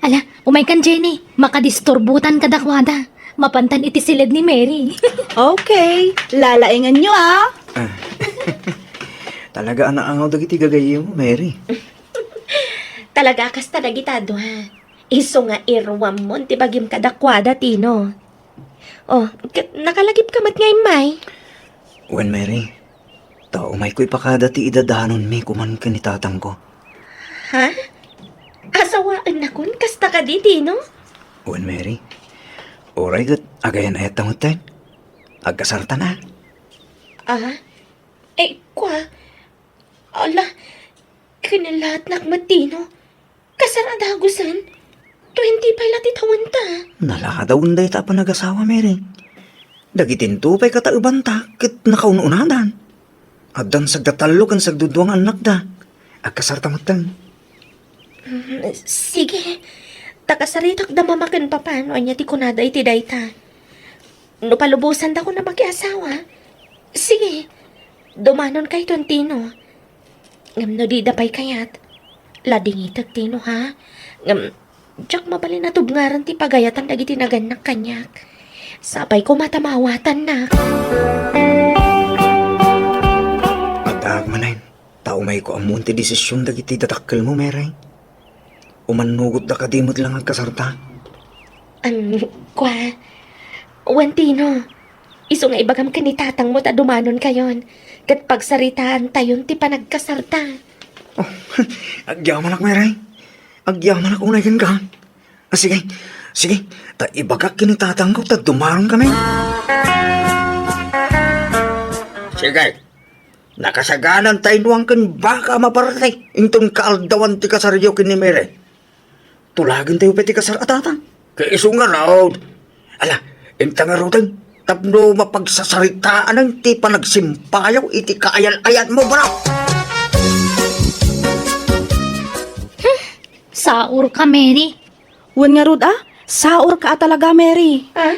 ala, umaykan, Jenny. Makadisturbotan kadakuada. Mapantan iti siled ni Mary. Okay, lalainganyo, ah. Ah. Talaga a naangaw dagiti gagayyemmo, Mary. Talaga kasta dagita dua. Isu nga iruammon ti bagim kadakuada, Tino. Oh, ket nakalagipka met nga immay? Wen, Mary, ta umayko ipakada ti idadanonmi koman ken ni tatangko. Ha? Asawaennakon? Kasta kadi, Tino? Wen, Mary, uray ket agayan-ayatta metten. Agkasartan a. Ah? Eh, kua? Ala, kinalaatnak met, Tino. Kasar a dagusen? Twenty-five la ti tawenta. Naladawen dayta a panagasawa, Mary. Dagitinto pay kataebanta ket nakaun-unadan. Addan sagda tallo ken sagdudua nga annakda. Agkasarta metten. Mm, sige. Ta kasaritak da mama ken papa no ania ti kunada iti dayta. No palubosandakon a makiasawa, sige, dumanon kayton, Tino. Ngem no dida pay kayat, ladingitek, Tino, ha? Ngem, diak mabalin a tubngaran ti pagayatan dagiti nagannak kaniak. Sapay koma ta maawatannak. Addaak manen, ta umayko ammoen ti desisyon dagiti dadakkelmo, Mary. Umannugotda kadi met la nga agkasarta? Am, kua, wen, Tino, isu nga ibagam ken ni tatangmo ta dumanonkayon, ket pagsaritaantayon ti panagkasarta. Oh, agyamanak, Mary. Agyamanak unay kenka. Ah, sige, sige, ta ibagak ken ni tatangko ta dumanonkami. Sige, nakasagananta inwan ken baka a maparte inton kaaldawan ti kasaryo ken ni Mary. Tulagentayo pay ti kasar a tatang. Kay isu ngarud. Ala, inta ngaruden, tapno mapagsasaritaanen ti panagsimpayo iti kaayal-ayatmo, bro. Hmm, saurka, Mary. Wen ngarud a, saurka a talaga, Mary. Ah?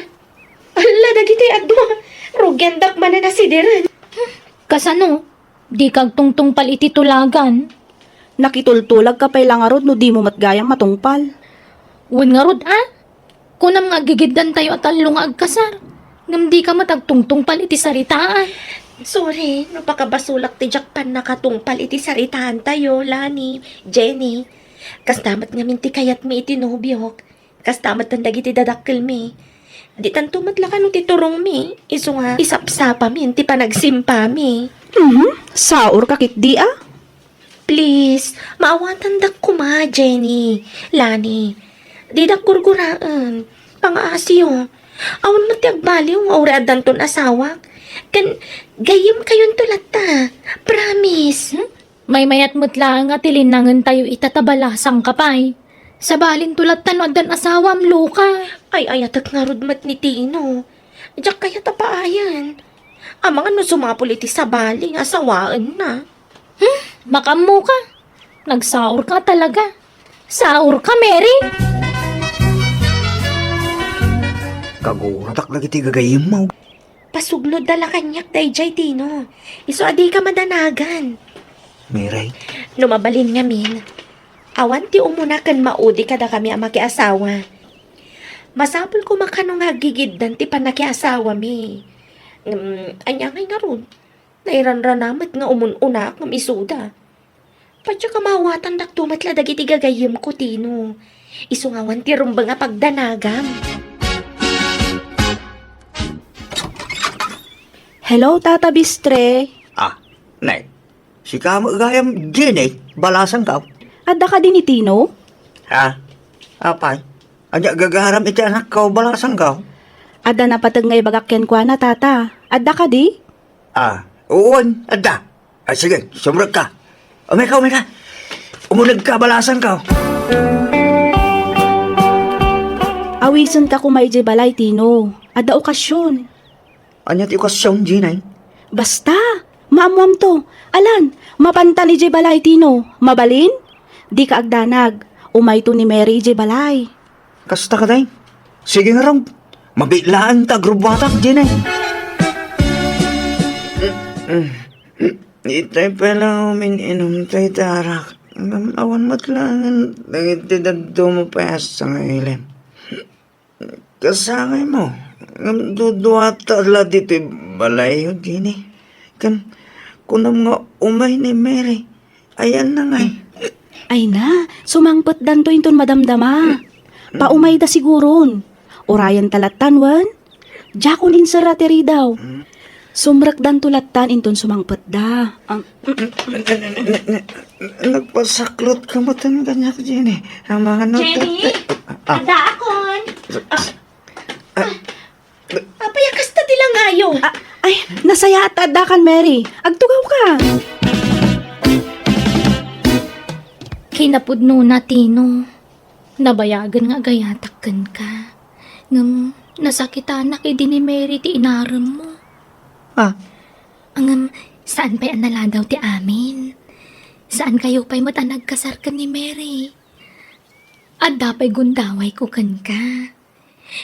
Alla, dagiti adu, rugiandak manen a sidiren. Kasano? Dika agtungtungpal iti tulagan? Nakitultulagka pay la ngarud no dimo met gayam matungpal. Wen ngarud a? Kunam nga aggigiddantayo a tallo nga agkasar, ngem dika met agtungtungpal iti saritaan. Sorry, no pakabasolak ti diak pannakatungpal iti saritaantayo, Lani, Jenny. Kasta met ngamin ti kayatmi iti nobiok. Kasta met ken dagiti dadakkelmi. Ditanto met la kano ti turongmi, isu nga isapsapami ti panagsimpami. Mhm, saurka ketdi a. Please, maawatandak koma, Jenny, Lani. Didak gurguraen. Pangaasiyo. Awan met ti agbaliw nga uray addanton asawak. Ken gayyemkayonto latta. Promise. Hmm? Maymayat met laeng a tilinnangentayo ita ta balasangka pay. Sabalinto latta no addan asawam, Luka. Ay-ayatek ngarud met ni Tino. Diak kayat a paayen. Amangan no sumapul iti sabali nga asawaenna. Hmm, makaammoka. Nagsaurka talaga. Saurka, Mary. Kaguratak dagiti gagayyemmo. Pasuglodda la kaniak daydiay, Tino. Isu a dika madanagan. Mary. No mabalin ngamin, awan ti umuna ken maudi kadakami a makiasawa. Masapul koma kano nga aggigiddan ti pannakiasawami. Ngem, ania ngay ngarud? Nairanrana met nga umun-unaak ngem isuda. Patyak a maawatandakto met la dagiti gagayyemko, Tino. Isu nga awan ti rumbeng a pagdanagam. Hello, Tata Bistre. Ah, ne. Sika met gayam, Jenny, balasangko. Adda kadi ni Tino? Ha? Apay? Ania gagaram iti anakko, balasangko? Adda napateg nga ibagak kenkuana, Tata. Adda kadi? Ah, uwan, adda. Ah, sige, sumrekka. Umayka, umayka. Umunegka, balasangko. Awisenka koma idiay balay, Tino. Adda okasion. Ania ti okasion, Jenny? Basta, maammoamto. Alan, mapantan idiay balay, Tino. Mabalin? Dika agdanag. Umayto ni Mary idiay balay. Kasta kadi? Sige ngarud. Mabiit laeng ta agrubbuatak, Jenny. Itay pay la umin-inum dayta arak. Ngem awan met laengen dagiti dadduma pay a sangilem. Kasangaymo, ngem duduata la ditoy balayyo, Jenny. Ken kunam nga umay ni Mary. Ayanna ngay. Ay na, sumangpetdanto inton madamdama. Paumayda siguron. Urayenta lattan wen? Diakon inserra ti ridaw. Sumrekdanto lattan inton sumangpetda. Am- Nagpasaklotka metten kaniak, Jenny. Amangan no Jenny? Tete. Ah. Addaakon. Ah. Apay a kasta ti langayo? Ah, ay, nasayaat ta addakan, Mary. Agtugawka. Kinapudnona, Tino. Nabayagen nga agayatak kenka. Ngem nasakitanak idi ni Mary ti inaremmo. Ah. Ngem saan pay a naladaw ti amin. Saankayo pay met a nagkasar ken ni Mary. Adda pay gundawayko kenka.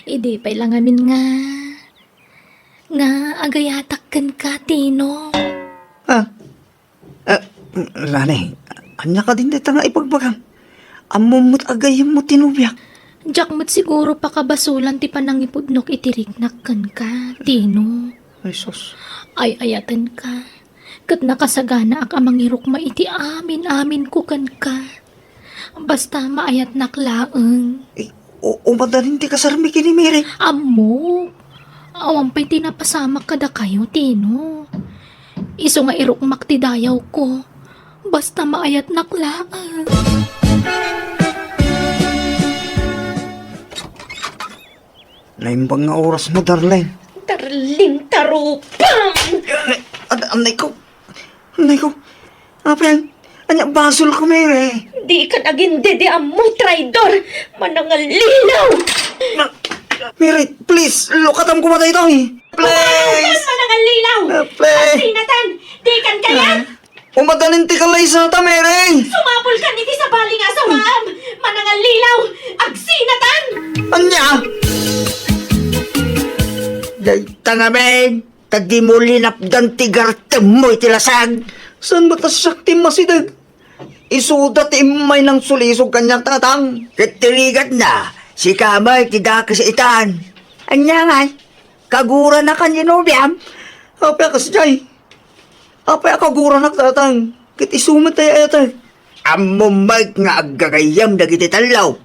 Idi pay la ngamin nga, nga agayatak kenka, Tino. Ah, ah, Lani, ania kadin dayta nga ibagbagam? Ammom met a gayyemmo ti nobiak. Diak met siguro pakabasolan ti panangipudnok iti riknak kenka, Tino. Ay, sus. Ay-ayatenka. Ket nakasaganaak a mangirukma iti amin-aminko kenka. Basta maayatnak laeng. Eh, u-, umadanin ti kasarmi ken ni Mary. Ammok. Awan pay ti napasamak kadakayo, Tino. Isu nga irukmak ti dayawko. Basta maayatnak laeng. Naimbag nga orasmo, darling. Darling, tarupam! Ad-, anay ko. Anay ko. Apay, ania basolko, Mary? Dikan agindidi ammo, traidor! Manangallilaw! Na, Mary, please, lukatam koma daytoy. Please! Manangallilaw! Ah, please! Agsinatan! Dikan kayat! Ah. Umadanin ti kalaysata, Mary! Sumapulkan iti sabali nga asawaam! Manangallilaw! Agsinatan! Ania? Dayta ngamin, ta dimo linapdan ti gartemmo iti lasag. Saan met a siak ti masideg? Isuda ti immay nangsulisog kaniak, tatang. Ket ti rigatna, sika met ti dakes itan. Ania ngay? Kaguranakan ti nobiam? Apay a kasdiay? Apay a kaguranak, tatang? Ket isu met ti ay-ayatek. Ammom met nga aggagayyem dagiti tallo.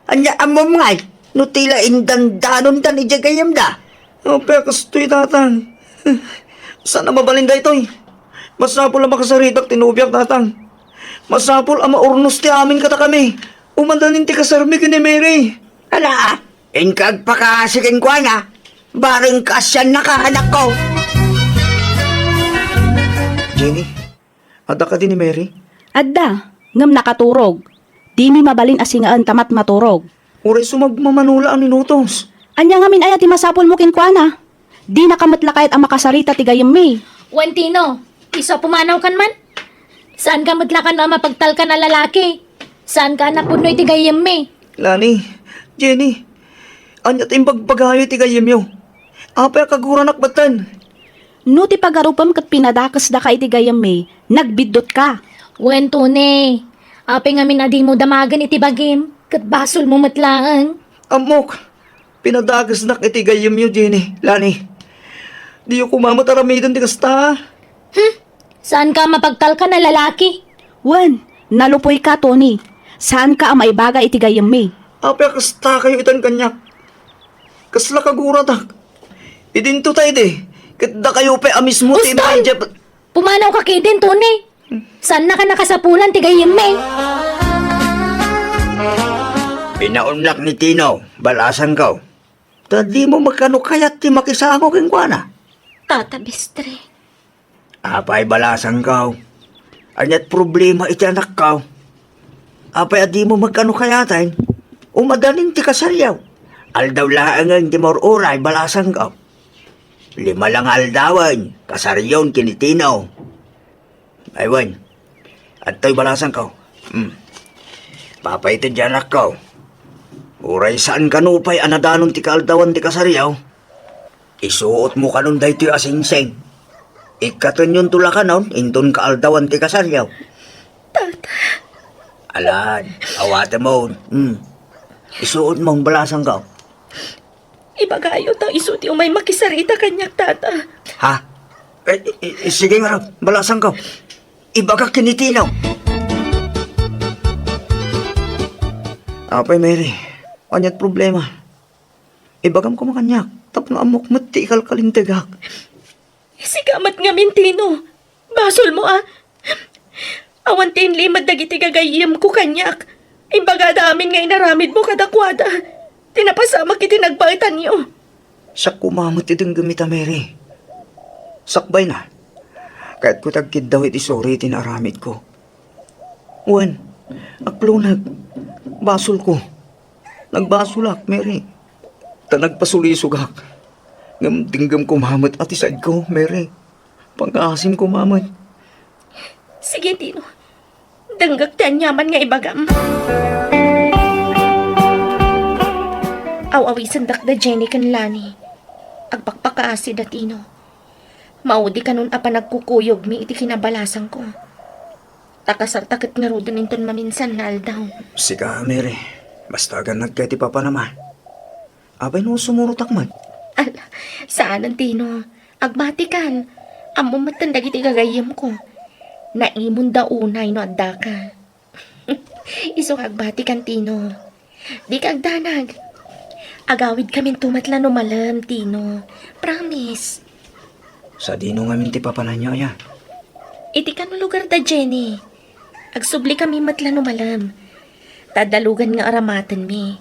Ania ammom ngay no ti la indandanondan idiay gayyemda? Apay a kastoy, tatang? Saan a mabalin daytoy. Masapul a makasaritak ti nobiak, tatang. Masapul a maurnos ti amin kadakami. Umadanin ti kasarmi ken ni Mary. Ala, inka agpakaasi kenkuana. Bareng kaasiannaka, anakko. Jenny, adda kadi ni Mary? Adda, ngem nakaturog. Dimi mabalin a singaen ta matmaturog. Uray sumagmamano la a minutos. Ania ngamin aya ti masapulmo kenkuana? Dinaka met la kayat a makasarita ti gayyemmi. Wen, Tino, isu a pumanawkan man. Saanka met la kano a mapagtalkan a lalaki. Saanka a napudno iti gayyemmi. Lani, Jenny, ania ti imbagbagayo iti gayyemyo? Apay a kaguranak metten? No ti pagarupem ket pinadakesdaka iti gayyemmi, nagbiddutka. Wen, Tony, apay ngamin a dimo damagen iti bagim, ket basolmo met laeng. Ammok, pinadakesnak iti gayyemyo, Jenny, Lani. Diyo koma met aramiden ti kasta. Hmm? Saanka a mapagtalkan a lalaki? Wen, nalupoyka, Tony. Saanka a maibaga iti gayyemmi. Apay a kastakayo itan kaniak? Kasla kaguratak. Idinto ta idi, ket dakayo pay a mismo ti Uston! Immay idiay pa- Pumanawka ketdin, Tony. Saannaka a nakasapulan ti gayyemmi. Pinaunnak ni Tino, balasangko. Ta dimo met kano kayat ti makisango kenkuana? Tata Bistre. Apay, balasangko? Ania't problema iti anakko? Apay a dimo met kano kayaten? Umadanin ti kasaryo. Aldaw laengen ti maur-uray, balasangko. Lima la nga aldawen, kasaryon ken ni Tino. Ay wen, adtoy balasangko. Hmm. Papaited ti anakko. Uray saan kano pay a nadanon ti kaaldawan ti kasaryo, isuotmo kanon daytoy a singsing. Ikkatenyonto la kanon inton kaaldawan ti kasaryo. Tata. Alan, awatemon. Hmm. Isuotmo, balasangko. Ibagayo ta isu ti umay makisarita kaniak, Tata. Ha? Eh, eh, eh, sige ngarud, balasangko. Ibagak ken ni Tino. Apay, Mary, ania't problema? Ibagam koma kaniak, tapno ammok met ti ikalkalintegak. Sika met ngamin, Tino. Basolmo, a. Awan ti inlimed dagiti gagayyemko kaniak. Imbagada amin nga inaramidmo kadakuada. Ti napasamak iti nagbaetanyo. Siak koma met ti denggem ita, Mary. Sakbayna, kayatko ti agkiddaw iti suri iti naaramidko. Wen, akloneg, basolko. Nagbasolak, Mary. Ta nagpasulisogak. Ngem denggem koma met a ti saidko, Mary. Pangngaasim koma met. Sige, Tino. Denggek ti aniaman nga ibagam. Aw-awisendak da Jenny ken Lani. Agpakpakaasi da Tino. Maudi kanon a panagkukuyogmi iti kinabalasangko. Ta kasarta ket ngaruden inton maminsan nga aldaw. Sika, Mary, basta agannadka iti papanam, a. Apay no sumurotak met? Ala, saanen, Tino. Agbatikan. Ammom metten dagiti gagayyemko. Naimonda unay no addaka. Isu nga agbatikan, Tino. Dika agdanag. Agawidkaminto met la no malem, Tino. Promise. Sadino ngamin ti papananyo, aya? Iti kano lugar da Jenny. Agsublikami met la no malem. Ta adda lugan nga aramatenmi.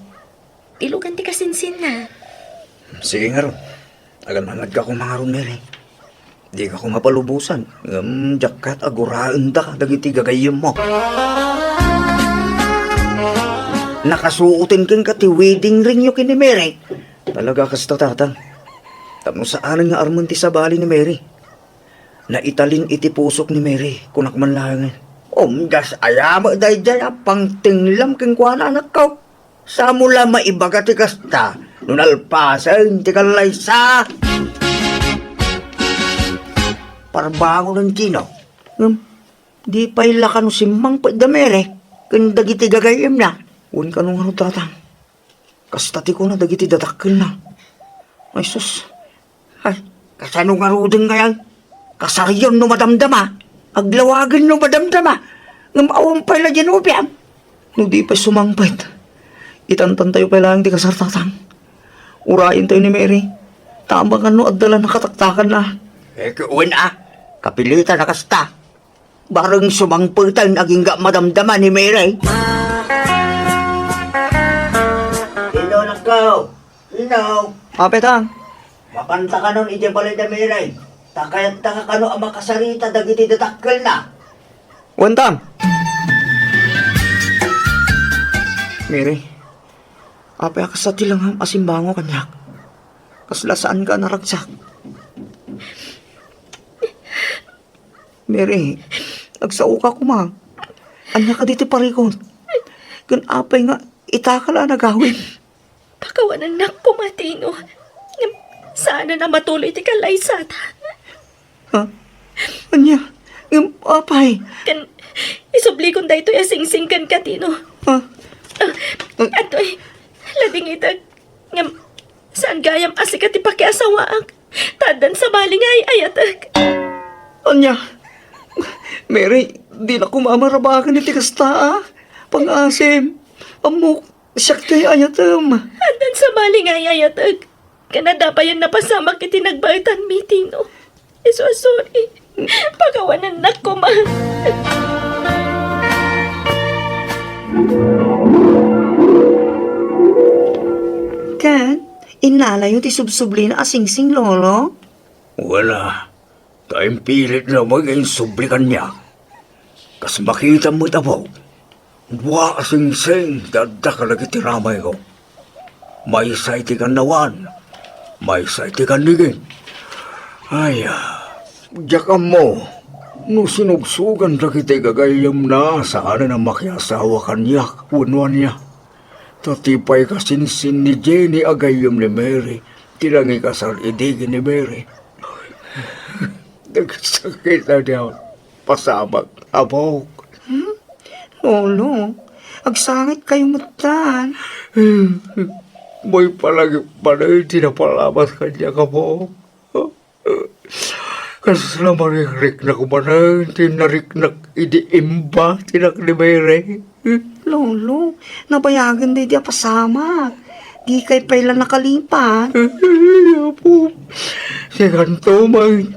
Ti lugan ti kasinsinna. Sige ngarud. Agannadka koma ngarud, Mary. Dika koma palubosan, ngem diak kayat a guraendaka dagiti gagayyemmo. Nakasuoten kenka ti wedding ringyo ken ni Mary. Talaga kasta, Tatang. Tapno saanen nga armen ti sabali ni Mary. Naitalin iti pusok ni Mary, kunak man laengen. Umdas aya met daydiay a pangtenglam kenkuana, anakko. Saanmo la maibaga ti kasta no nalpasen ti kallaysa? Parbangonen, Tino. Ngem, di pay la kano simmangpet da Mary ken dagiti gagayyemna? Wen kano ngarud, Tatang. Kasta ti kuna dagiti dadakkelna. Ay sus, Ay, kasano ngaruden ngay? Kasaryon no madamdama, aglawagen no madamdama, ngem awan pay la diay nobiam. No di pay sumangpet, itantantayo pay laeng ti kasar, Tatang. Urayentayo ni Mary, ta amangan no adda la nakataktakanna. Eh, wen a, kapilitan a kasta. Bareng sumangpeten agingga madamdama ni Mary. Hello, nakko. Hello. Apay, Tang? Mapanta kanon idiay balay da Mary. Ta kayatta kano a makasarita dagiti dadakkelna. Wen, Tang. Mary, apay a kasta ti langam a simbango kaniak? Kasla saanka a naragsak? Mary, agsaoka koma. Ania kadi ti parikut? Ken apay nga itaka la a nagawid? Pakawanennak koma, Tino. Ngem saanen a matuloy ti kallaysata. Ha? Ania? Ngem apay? Ken isublikon daytoy a singsing kenka, Tino. Ha? Ah, atoy, ladingitek. Ngem saan gayam a sika ti pakiasawaak. Ta addan sabali nga ay-ayatek. Ania? Mary, dina koma marabaken iti kasta, a. Pangngaasim. Ammok, siak ti ay-ayatem. Addan sabali nga ay-ayatek. Ken adda payen napasamak iti nagbaetanmi, Tino. Isu a sorry. Pakawanennak koma. Ken, innalayo ti subsublina a singsing, Lolo? Wala. Ta impilitna met nga insubli kaniak. Kas makitam met, Apo, dua a singsing ti adda kadagiti ramayko. Maysa iti kannawan, maysa iti kannigin. Ay, ah, diak ammo no sinugsugan dagiti gagayyemna a saanen a makiasawa kaniak wenno ania. Ta ti pay kasinsin ni Jenny a gayyem ni Mary ti nangikasar idi ken ni Mary. Nagsakit a diak pasamak, Apok. Hmm? Lolo, agsangitkayo metten. May palagip manen ti napalabas kaniak, Apok. Kasla marikriknak manen ti nariknak idi imbatinnak ni Mary. Lolo, nabayagen daydi a pasamak. Dikay pay la nakalipat. Apo, sikanto man,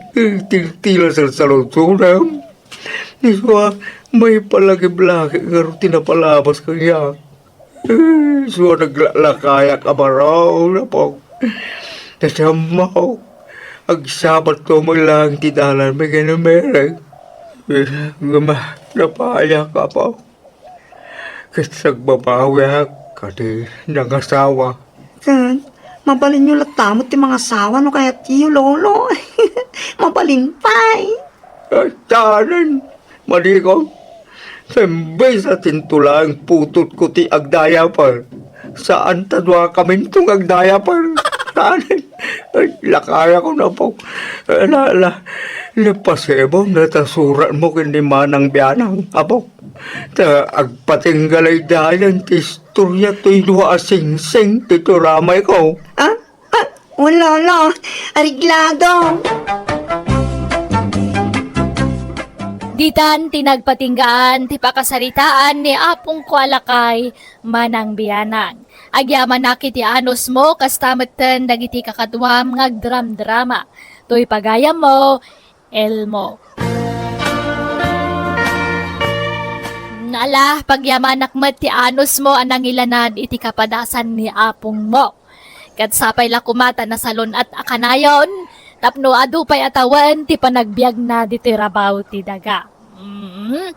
tiltila salsaludsodam. Isua, may palagiblagi ngarud ti napalabas kaniak. Isua, naglalakayak a baro, Apo. Nasammo, agsabatto man lang ti dalan, may ganun mereng. Gama, napayak, Apo. Ket agbabawiak, kadi nangasawa. Ket, mabalinyo latta met ti mangasawa no kayatyo, Lolo. Mabalin pay. Ay, tanen, malikon. Imbes a tintulang putotko ti agdayaper. Saan ta duakaminto nga agdayaper. Tanen, ay, lakayakon, Apo. La, la, la, pasibam ta suratmo ken ni Manang Bianang, Apo. Ta agpatingga laydayan ti istoria toy dua a singsing ti turamayko. Ah? Ah, wala, wala. Areglado. Ditan ti nagpatinggaan ti pakasaritaan ni apongko a lakay, Manang Bianang. Agyamanak iti anusmo, kasta metten dagiti kakaduam nga agdramdrama. Toy pagayammo, Elmo. Ala, pagyamanak met ti anusmo a nangilanad iti kapadasan ni apongmo. Ket sapay la koma ta nasalun-at a kanayon tapno adu pay a tawen ti panagbiagna ditoy rabaw ti daga. Mm.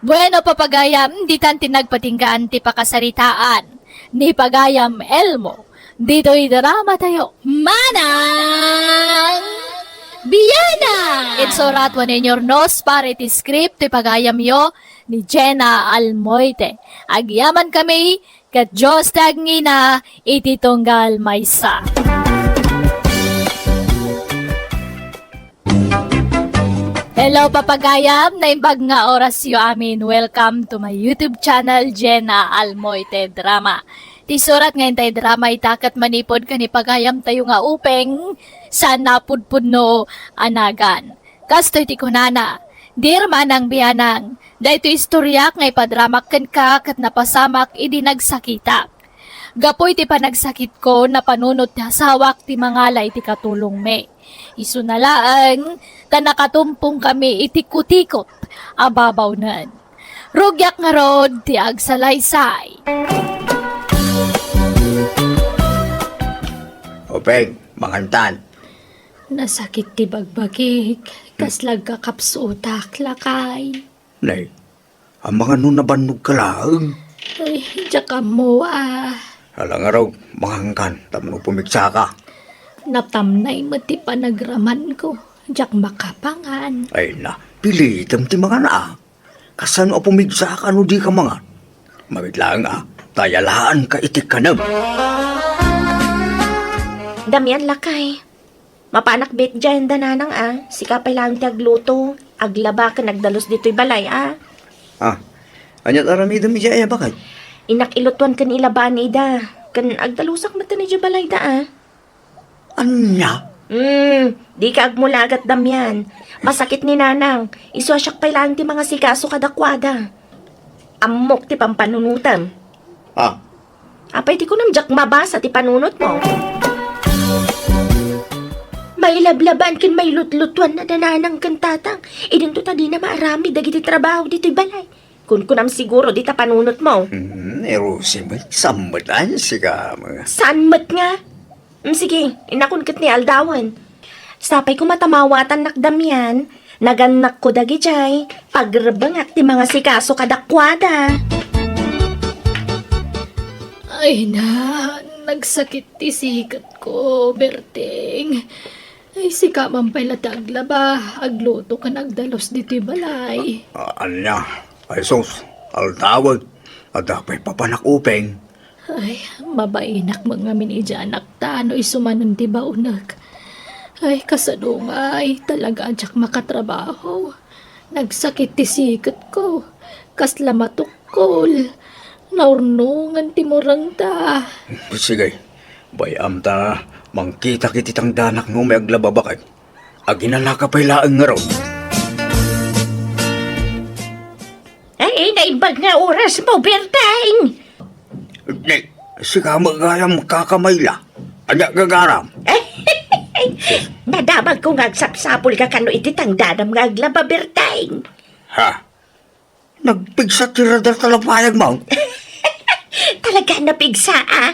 Bueno, papagayam, ditan ti nagpatinggaan ti pakasaritaan ni pagayam Elmo ditoy drama tayo. Manang Bianang! Insurat wenno inurnos para iti script ti pagayamyo ni Jenna Almoite. Agyamankami ket Dios ti agngina iti tunggal maysa. Hello, papagayam! Naimbag nga orasyo amin. Welcome to my YouTube channel, Jenna Almoite Drama. Ti surat nga intay drama ita ket manipud ken ni pagayamtayo nga Upeng, saan napudpudno a nagan. Kastoy ti kunana, Dear Manang Bianang, daytoy istoriak nga ipadramak kenka ket napasamak idi nagsakitak. Gapu iti panagsakitko, napanunot ti asawak ti mangala iti katulongmi. Isuna laeng ta nakatumpongkami iti kutikot a babawnen. Rugiak ngarud ti agsalaysay. Upeng, mangantan. Nasakit ti bagbagik, kasla agkakapsutak, lakay. Nay, amangan no nabannogka laeng? Ay, diak ammo a. Ala ngarud, mangankan, tapno pumigsaka. Natamnay met ti panagramanko, diak makapangan. Ay na, pilitem ti mangan a. Kasano a pumigsaka no dika mangan? Mabiit laeng a, ta ayalaanka iti kanem. Damian, lakay. Mapanak bet diay da nanang a, sika pay laeng ti agluto, aglaba ken agdalus ditoy balay a. Ah, ania't aramidem idiay a, baket? Innak ilutuan ken ilabaan ida, ken agdalusak metten idiay balayda a. Ania? Hmm, dika agmulagat, Damian. Masakit ni nanang, isu a siak pay laeng ti mangasikaso kadakuada. Ammok ti pampanunotem. Ah, Apay ti kunam diak mabasa ti panunotmo? Mailablabaan ken mailutlutuan a da nanang ken tatang. Idinto ta dina maaramid dagiti trabaho ditoy balay. Kunkunam siguro dita panunotmo. Hmm, ni Rosie met, saan met a sika, mga. Saan met nga? Mm, sige, innakon ket ni aldawen. Sapay koma ta mawatannak Damian, nagannakko dagidiay, pagrebengak ti mangasikaso kadakuada. Ay na, nagsakit ti siketko, Berting. Ay, sika man pay la ti aglaba, agluto ken agdalus ditoy balay. A-, ania? Ay sus, aldawen, adda pay papanak Upeng. Ay, mabainak met ngamin idiay anakta no isu manen ti baonek. Ay, kasadongay, talaga a diak makatrabaho. Nagsakit ti siketko. Kasla matukkol. Naurnongan ti murangda. Sige, bay-am ta mangkitak iti tangdanak no umay aglaba, baket. Aginanaka pay laeng ngarud. Ay, naimbag nga oras mo, Berteng. Di, sika met gayam, Kaka Mayla. Ania gagaram? Nadamagko nga agsapsapulka kano iti tangdanam nga aglaba, Berteng. Ha? Nagpigsa ti radar ta lapayag, Mang? Talaga napigsa, ah.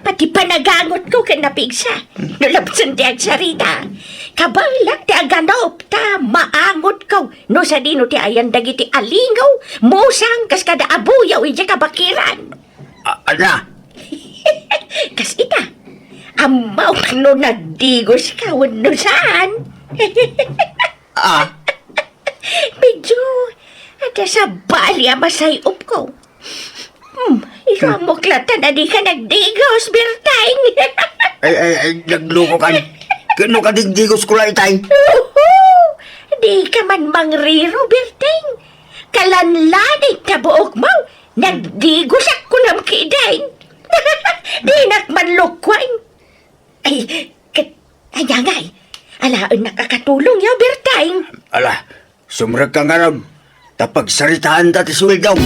Pati panagangotko ken napigsa. No labsen ti agsarita, kabaelak ti aganup ta maangotko no sadino ti ayan dagiti alingaw, musang, kas kada abuyaw idiay kabakiran. A-, ania? Kas ita, ammok no nagdigoska wenno saan. Ah? Medyo adda sabali a masay-opko. Hmm, ikaw, hmm, ammok latta a dika nagdigos, Berteng. Ay, ay, ay, naglukokan. Ken no kadigdigosko la itay? Uhu! Dika man mangriro, Berteng. Kalanlading ta buokmo, nagdigosak kunam ketdin. Dinak man lukuan. Ay, ket, ania ngay? Alaennak a katulongyo, Berteng. Ala, sumrekka ngarud, ta pagsaritaanda ti sueldom.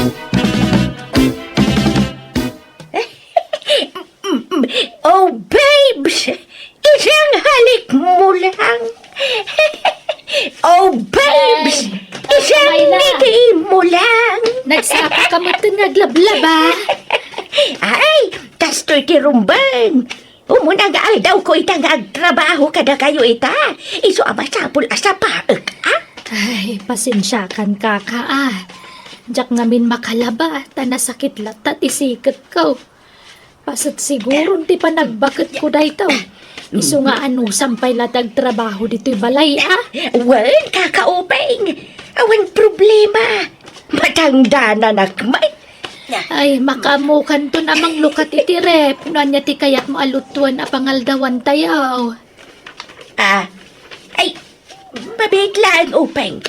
Oh, babes! Isang halik mo lang. Oh, babes! Ay, isang Mayla, ngiti mo lang. Nagsapaka met nga aglablaba. Ay, kastoy ti rumbeng. Umuna nga aldawko ita nga agtrabaho kadakayo ita. Isu a masapul a sapaek, a? Ay, pasensiakan, Kaka, a. Diak ngamin makalaba, ta nasakit latta ti siketko. Paset siguron ti panagbaketko daytoy. Isu nga anusam pay la ti agtrabaho ditoy balay, a? Wen, Kaka Openg. Awan problema. Matangdananak met. Ay, makaammokanton a manglukat iti ref no ania ti kayatmo a lutuen a pangaldawantayo. Ah, ay, mabiit laeng, Openg.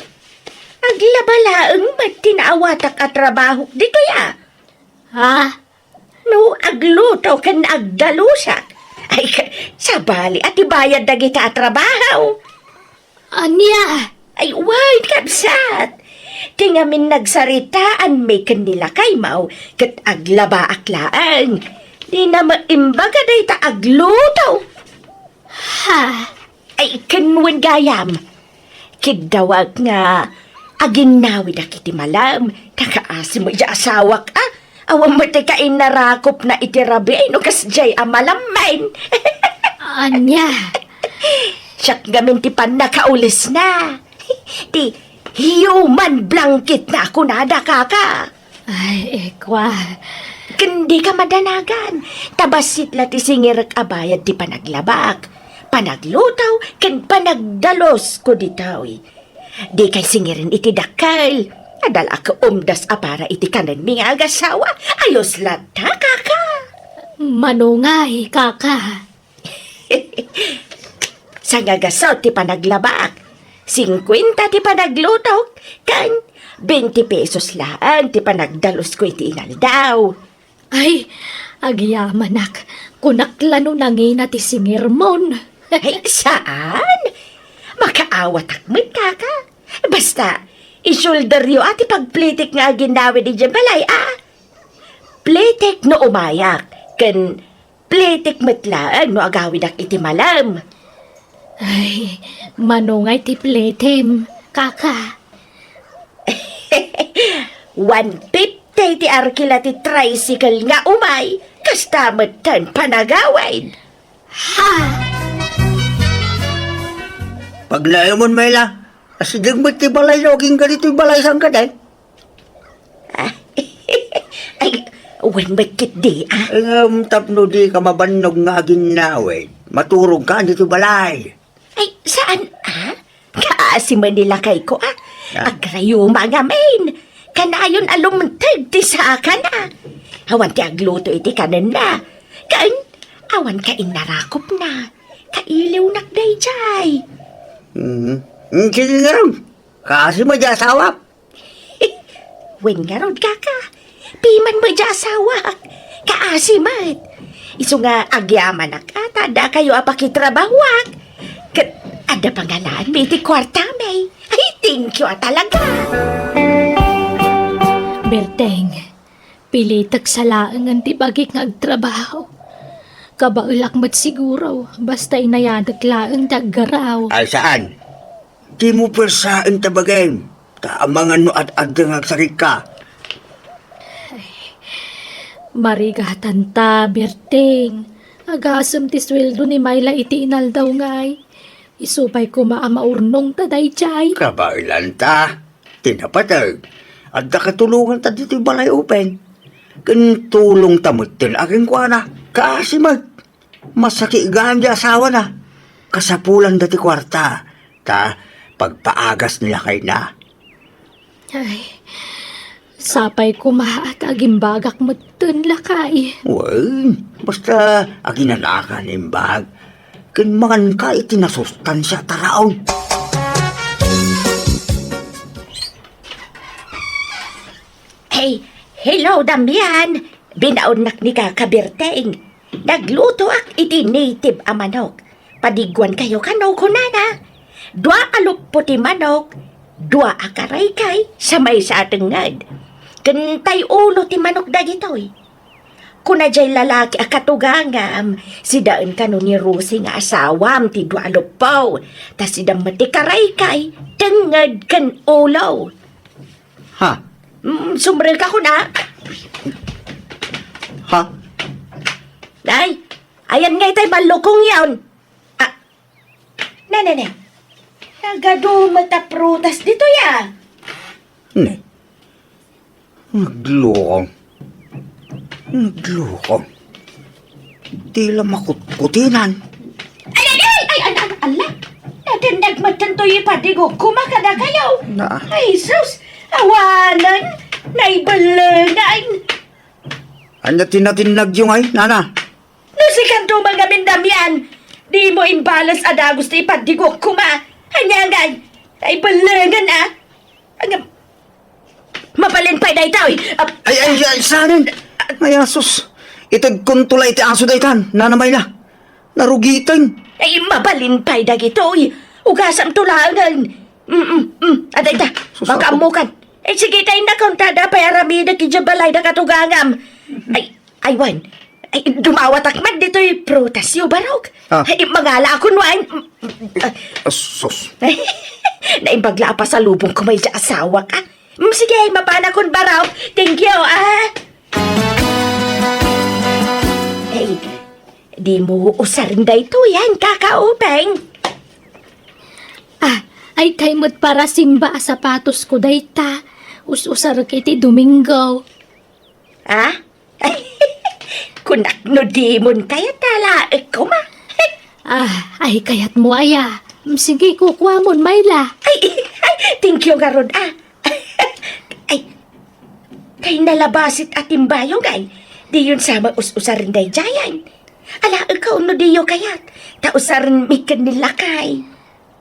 Aglaba laeng met ti naawatak a trabahok ditoy, a. Ha? No agluto ken agdalusak, ay, ka-, sabali a ti bayad dagita a trabaho. Ania? Ay, wen, kabsat. Ti ngamin nagsaritaanmi ken ni lakaymo ket aglabaak laeng. Dina met imbaga dayta agluto. Ha? Ay, ken wen gayam, kiddawak nga aginnawidak iti malem, ta kaasi met ti asawak, a. Awan met ti kainnarakopna iti rabii no kasdiay a malemmen. Ania? Siak ngamin ti pannakaulisna. Ti human blanketna a kunada, Kaka. Ay, ikwa. Ken dika madanagan, ta bassit la ti singirek a bayad ti panaglabak, panagluto, ken panagdalusko ditoy. Dikay singiren iti dakkel. Adda la a kaumdas a para iti kanenmi nga agasawa. Ayos latta, Kaka. Mano ngay, Kaka? Sangagaso ti panaglabak, singkuenta ti panaglutok, ken benti pesos laeng ti panagdalusko iti inaldaw. Ay, agyamanak, kunak la no nangina ti singirmon. Ay, saan? Makaawatak met, Kaka. Basta, isulderyo a ti pagplitek nga aginawid idiay balay, a. Plitek no umayak, ken plitek met laeng no agawidak iti malem. Ay, mano ngay ti plitem, Kaka? One fifty ti arkila ti tricycle nga umay, kasta metten panagawid. Ha! Pagnaemon, Mayla, asideg met ti balay no agingga ditoy balay sangkad, eh. Ay, wen met ketdi, a. Ngem tapno dika mabannog nga aginnawid, maturogka ditoy balay. Ay, saan, a? Kaasi met ni lakayko, a. Ah. Agrayuma ngamin. Kanayon a lumteg ti sakana. Awan ti agluto iti kanenna. Ken, awan kainnarakopna. Kailiwnak daydiay. Mm. Mm, sige ngarud. Kaasi met ti asawak. Wen ngarud, Kaka. Piman met ti asawak. Kaasi met. Isu nga agyamanak a ta addakayo a pakitrabahoak. Ket adda pangalaanmi iti kuartami. Ay, thank you a talaga. Berteng, pilitek sa laengen ti bagik nga agtrabaho. Kabaelak met siguro, basta inayadek laeng ti aggaraw. Ay, saan? Dimo puersaen ta bagim, ta amangan no ad-adda nga agsarigka. Marigatan ta, Berteng. Agasem ti sueldo ni Myla iti inaldaw ngay. Isu pay koma a maurnong ta daydiay. Kabaelan ta. Ti napateg, adda katulongan ta ditoy balay upen. Ken tulong ta metten a kenkuana. Kaasi met. Masakit gayam di asawana. Kasapulan da ti kuarta. Ta pagpaagas ni lakayna. Ay, sapay koma ta agimbagak metten, lakay. Wen, basta aginanaka nga imbag. Ken manganka iti nasustansia a taraon. Hey, hello, Damian. Binaonnak ni Kaka Berteng. Naglutoak iti native a manok. Padiguankayo kano, kunana. Dua a luppo ti manok, dua a karaykay, sa maysa a tengnged. Ken tay ulo ti manok dagitoy. Kuna jay lalaki a katugangam, sidaen kano ni Rosie nga asawam ti dua a luppo, ta sida met ti karaykay, tengnged ken ulo. Ha? Mm, sumrek ako na. Ha? Ay, ayan nga itay ballukong yon. Ah, ne, ne, ne. Nagadu met a prutas ditoy, ah. Ne. Naglukong. Naglukong. Di la makutkutinan. Ay, ay, ay! Ay, ay, ay, ala! Natindagmatan to'y ipadigok koma kadakayo. Na. Ay, sus! Awanen! Naibelengan! Anya ti natindagyo ngay, nana? No sikanto man ngamin, Damian, di mo imbales a dagus ti ipadigok koma. Anya ngay? Naibelengan, ah! Ang, mabalin pay daytoy. Ap- Ay, ay, ay, sanen? Ay, asus. Itedkonto la iti aso daytan, Nana Myla. Narugiten. Ay, mabalin pay dagitoy. Ugasam to laengen. Mm, mm, mm. Adayta, sus, makaammokan. Ay, sige, tay, nakuntada pay aramidek idiay balay da katugangam. Ay, ay, wen. Ay, dumawatak man ditoy prutas yo, barok. Ah. Ay, mangala akon, wen. Ah, sus. Naimbag la a pasalubong ko may di asawak, ah. Mm, sige, mapanakon, barok. Thank you, ah. Ay, di mo usaren daytoy, yan, kakaupeng. Ah, ay, tay met para simba a sapatos ko dayta. Us-usarek iti Domingo. Ah? Kunak no dimon kayat a laek koma. Ah, ay, kayat mo aya. Sige, kukuamon, Myla. Ay, ay, thank you ngarud, ah. Ay, kay nalabasit a timbayo, ngay. Diyon sa us-usaren daydiayan. Alaek ka no diyo kayat. Ta usaren mi ken ni lakay.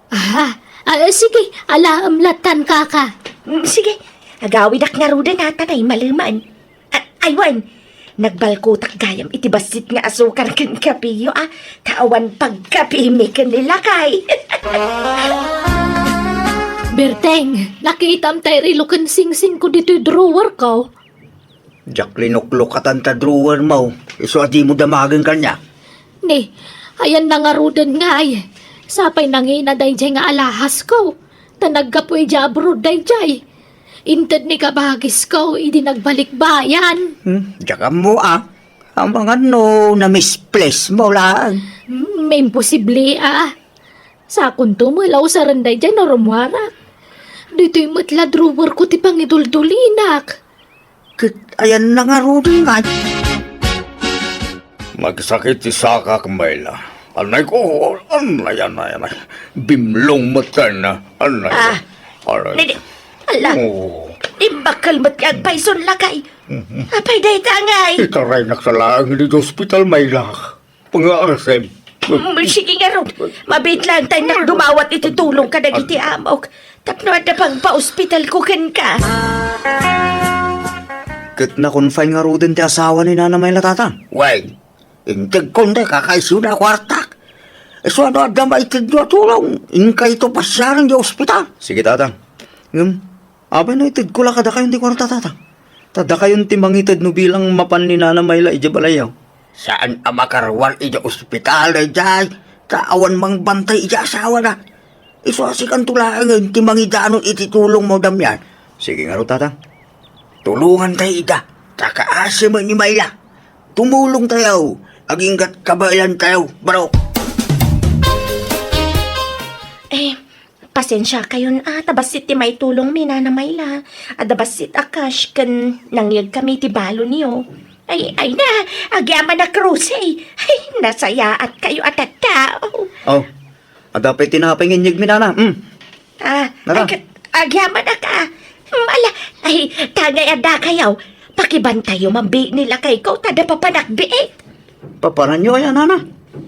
Ah, ah, sige, alaem latan, kaka. Mm, sige, agawidak ngaruden a ta naimaleman. A-, aywan, nagbalkotak gayam iti bassit nga asukar ken kapeyo, ah, ta awan pagkapimi ken ni lakay. Berteng, nakitam tay relo ken singsing ko ditoy drawer ko. Diak linuklokatan ta drawer mo, isu a dimo damagen kaniak. Ni, ayan na ngaruden ngay. Sapay nangina daydiay nga alahas ko. Ta naggapu idiay abroad daydiay. Inted ni kabagis ko, idi nagbalik bayan. Hmm, diak ammo, ah. Amangan no na-misplace mo lang. Hmm, imposible, ah. Sakonto met la usaren daydiay no rummuarak. Ditoy met la drawer ko ti pangiduldulinak. Ket ayan na ngaruden ngay. Nagsakit ti sakak, Myla. Anay ko, anay, anay, anay. Bimlong met ken, anay. Ah, anay. Nini, ala. Oh. Imbakkel met nga agpayson lakay. Mhm. Apay dayta ngay? Itaraynak sa laeng iti ospital, Myla. Pangaasem. Mm, sige ngarud. Mabiit lang tay nak dumawat iti tulong kadagiti amok. Tapno adda pagpaospital ko kenka. Ket na-confine ngaruden ti asawa ni Nana Myla, Tatang? Wen, integkon ti kakaisuna a kuartak. Isu a no adda maitedyo a tulong, inkayto pasiaren ti ospital. Sige, Tatang. Ngem, apay no itedko la kadakayo ti kuarta, Tatang? Ta dakayon ti mangited no bilang mapan ni Nana Mayla idiay balayyo. Saan a makaruar idiay ospital daydiay, ta awan mangbantay idiay asawana. Isu a sikanto laengen ti mangidanon iti tulongmo, Damian. Sige ngarud, Tata. Tulongantayo ida, ta kaasi met ni Mayla. Tumulongtayo, agingga't kabaelantayo, barok. Eh, pasensiakayon a, ta bassit ti maitulongmi, Nana Mayla. Adda bassit a cash ken nangyegkami ti balonyo. Ay, ay na, agyamanak, Rose. Ay, nasayaatkayo a tattao. Oh, adda pay tinapay nga inyegmi, Nana. Mm. Ah, Nana. Ag-, agyamanak a. Mm, ala, ay, tangay addakayo. Pakibantayo, mambiit ni lakayko, ta adda papanak biit. Papananyo aya, Nana?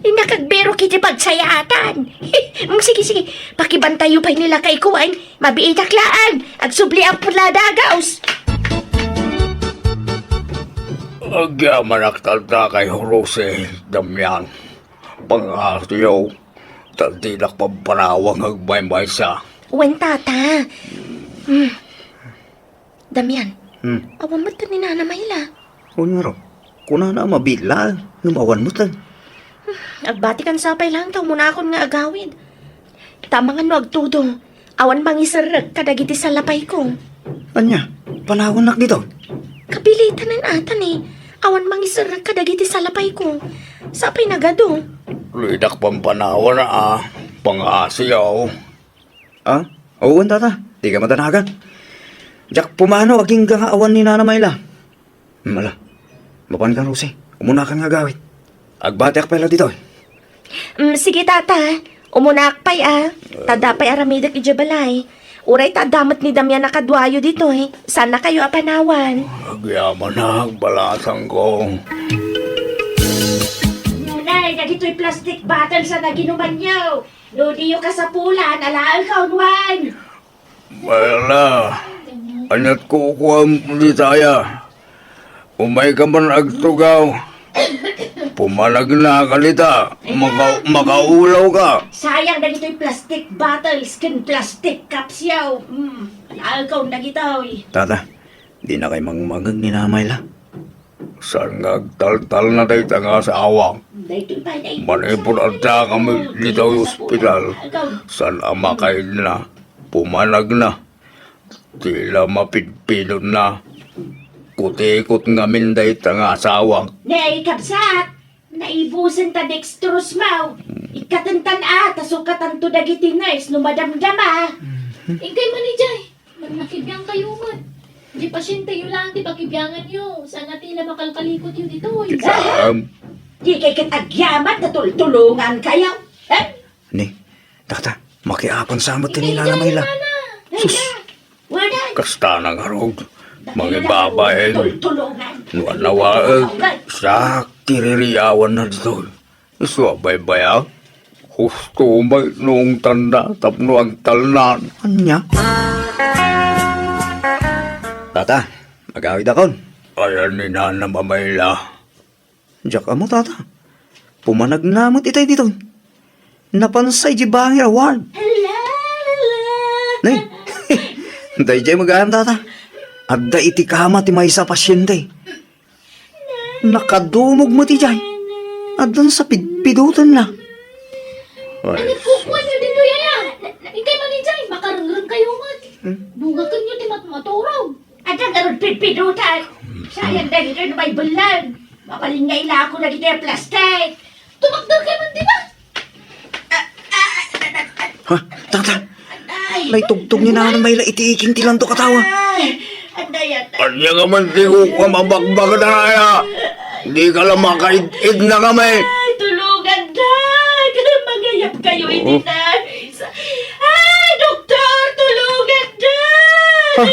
Innak agbirok iti pagsayaatan. Mm, sige, sige. Pakibantayo pay ni lakayko, ay. Mabiitak laeng. Agsubli a pula dagaus. Agyamanak talta kay Rose, Damian. Pangasiyo, ta dinak pampanawang agmaymaysa. Wen, Tata. Hmm. Damian, Hmm. awan met ni Nana Mayla. Wen ngarud, kunana a mabiit laeng, ngem awan met. Agbatikan sa pay laeng ta umunakon nga agawid. Ta amangan no agtudong, awan mangiserrek kadagiti salapayko. Ania, panawannak ditoy? Kapilitanen ata ni, awan mangiserrek kadagiti salapayko. Sapay nagadu. Dinak pampanawan a, pangasiyo. Ah? Oo, Tata. Dika madanagan. Diak pumanaw agingga nga awan ni Nana Mayla. Hmm, ala. Mapanka, Rose. Umunakan nga agawid. Agbatiak pay la ditoy. Mm, sige, Tata. Umunaak pay, a. Ta adda pay aramidek idiay balay. Uray ta adda met ni Damian a kaduayo ditoy. Saannakayo a panawan. Agyamanak, balasangko. Ngunay, dagitoy plastic bottles a naginumanyo. No diyo kasapulan, alaen ka, Juan. Mayla, ania't kukuam dita aya? Umayka man agtugaw. Pumanagnaka dita. Maka-, makaulaw ka. Sayang dagitoy plastic bottles ken plastic cups yaw. Hmm, alaen ka dagitoy. Tata, dinakay mangmangeg ni Nana Mayla. Saan nga agtaltalna dayta nga asawa? Manipud addakami ditoy ospital, saan a makaidna, pumanagna. Ti la mapidpidutna, kutikot ngamin dayta nga asawa. Nay, kabsat, naibusen ta dextrose maw. Ikkatentan a, ta sukatanto dagiti nurse no madamdama. Inkay man idiay. Nakibiangkayo met. Diay pasienteyo laeng ti pakibianganyo. Saan a ti la makalkalikotyo ditoy. Saan? Dikay ket agyaman ta tultulongankayo. Eh? Ni, Tata, makiapan sa met ni Nana Mayla. Sus. Kasta na ngarud. Mangibabain. Tultulongan. No anawaek, sa kiririawan na ditoy. Isu a baybay-ak, husto met no ungtanna tapno agtalnan. Ania? Tata, agawidakon. Ayan ni Nana Mayla. Diak ammo, Tata. Pumanagna met itay ditoy. Napansa idiay bangir a ward. Nay, daydiay met gayam, Tata. Adda iti kama ti maysa a pasiente. Nakadumog met idiay. Addan sa pidpidotenna. Ay, nagkukuanyo ditoy aya? Inkay man idiay, makarengrengkayo met. Hmm? Bungakenyo ti matmaturog. Adda ngarud pidpidotan. Sayang dagitoy no maibellan. Mabalin nga ilako dagiti plastic. Tumakderkayo man dita. Ha? Tata? Ay. Naitugtog ni Nana Mayla iti iking ti landok a tawa. Ay. Anday, anday. Ania nga man ti kukuam a bagbagada aya? Dika la makaid-id na kami. Ay, tulungan, Dad. Mangayabkayo iti nurse. Ay, doktor, tulungan, Dad. Ha?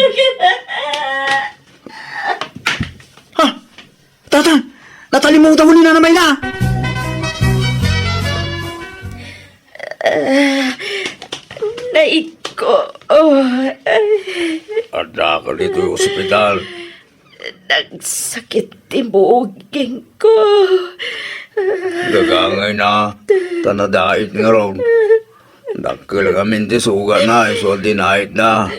Ha? Tata, natalimutan mo ni Nana Mayla! Ah, naigko. Oh, ay. Adda ka ditoy ospital. Nagsakit ti buging ko. Gagangay na, ta nadait ngarud. Dakkel ngamin ti sugat na, isu a dinait na.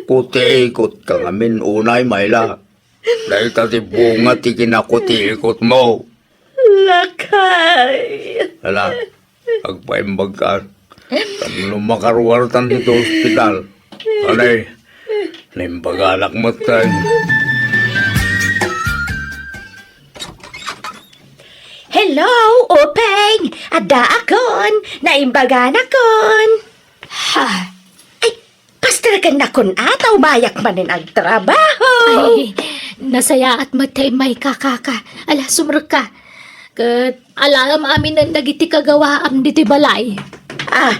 Kutiikot ka ngamin unay, Myla. Dayta ti bunga ti kinakutikot mo. Lakay. Ala, agpaimbag ka. Tapno makaruartan ditoy ospital. Anay, naimbaganak met ken. Hello, Openg! Addaakon! Naimbaganakon! Ha? Ay, pasterkennakon a ta umayak manen agtrabaho! Ay, nasayaat met ti immayka, kaka. Ala, sumrekka. Ket alaam aminen dagiti kagawaam ditoy balay. Ah,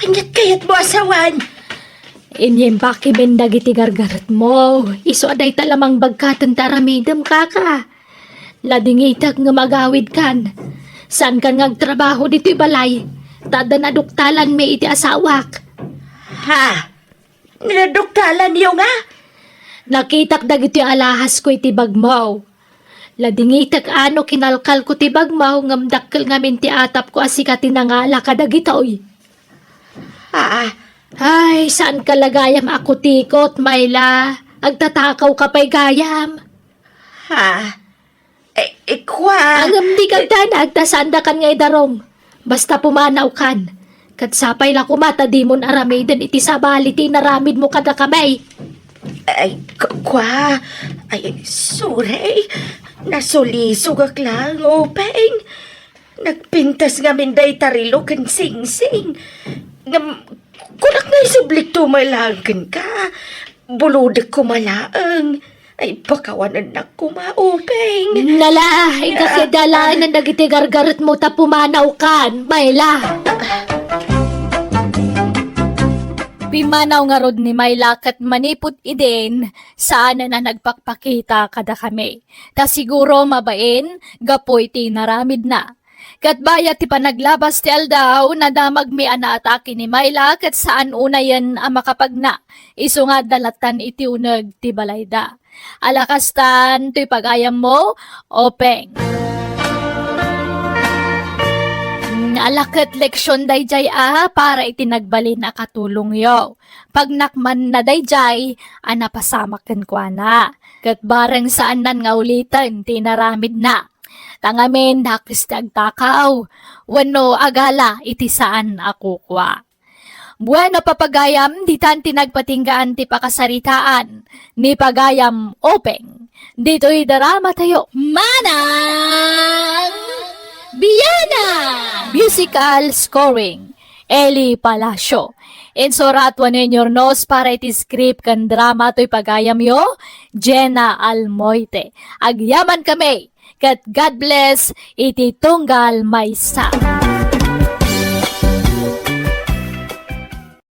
aniat kayatmo a sawen? Inyimbakimin dagiti gargaretmo. Isu a dayta la mangbagkaten ti aramidem, kaka. Ladingitek ngem agawidkan. Saankan nga agtrabaho ditoy balay, ta adda naduktalanmi iti asawak. Ha? Naduktalanyo nga? Nakitak dagitoy alahasko iti bagmo. Ladingitek a no kinalkalko ti bagmo ngem dakkel ngamin ti atapko a sika ti nangala kadagitoy. Ah. Ay, saanka la gayam a kutikot, Myla. Agtatakawka pay gayam. Ha? Eh, eh, kua. Ngem dika agdanag ta saandakan nga idarum. Basta pumanawkan. Ket sapay la koma ta dimon aramiden iti sabali ti inaramidmo kadakami. Ay, ku-, kua. Ay, sorry. Nasulisogak laeng, Openg. Nagpintas ngamin dayta relo ken singsing. Ngem, kunak nga isublikto met laeng kenka. Bulodek koma laeng. Ay, pakawanennak koma, Openg. Nala, inka kidalanan dagiti gargaretmo ta pumanawkan, Myla. Pimmanaw ngarud ni Myla ket manipud idin, saanen a nagpakpakita kadakami. Ta siguro mabain gapu iti inaramidna. Ket bayat ti panaglabas ti aldaw, nadamagmi a naatake ni Myla ket saan unayen a makapagna. Isu nga adda lattan iti uneg ti balayda. Ala kastan, toy pagayammo, Openg. Ala ket leksion daydiay a para iti nagbalin a katulongyo. Pagnak man na daydiay a napasamak kenkuana. Ket bareng saannan nga uliten ti inaramidna. Ta ngamin, dakes ti agtakaw, wenno agala iti saan a kukua. Bueno, papagayam, ditan ti nagpatinggaan ti pakasaritaan ni pagayam Openg. Ditoy drama tayo. Manang Biana! Musical scoring, Eli Palacio. Insurat wenno inyurnos para iti script ken drama toy pagayamyo, Jenna Almoite. Agyaman kami, ket God bless iti tunggal maysa.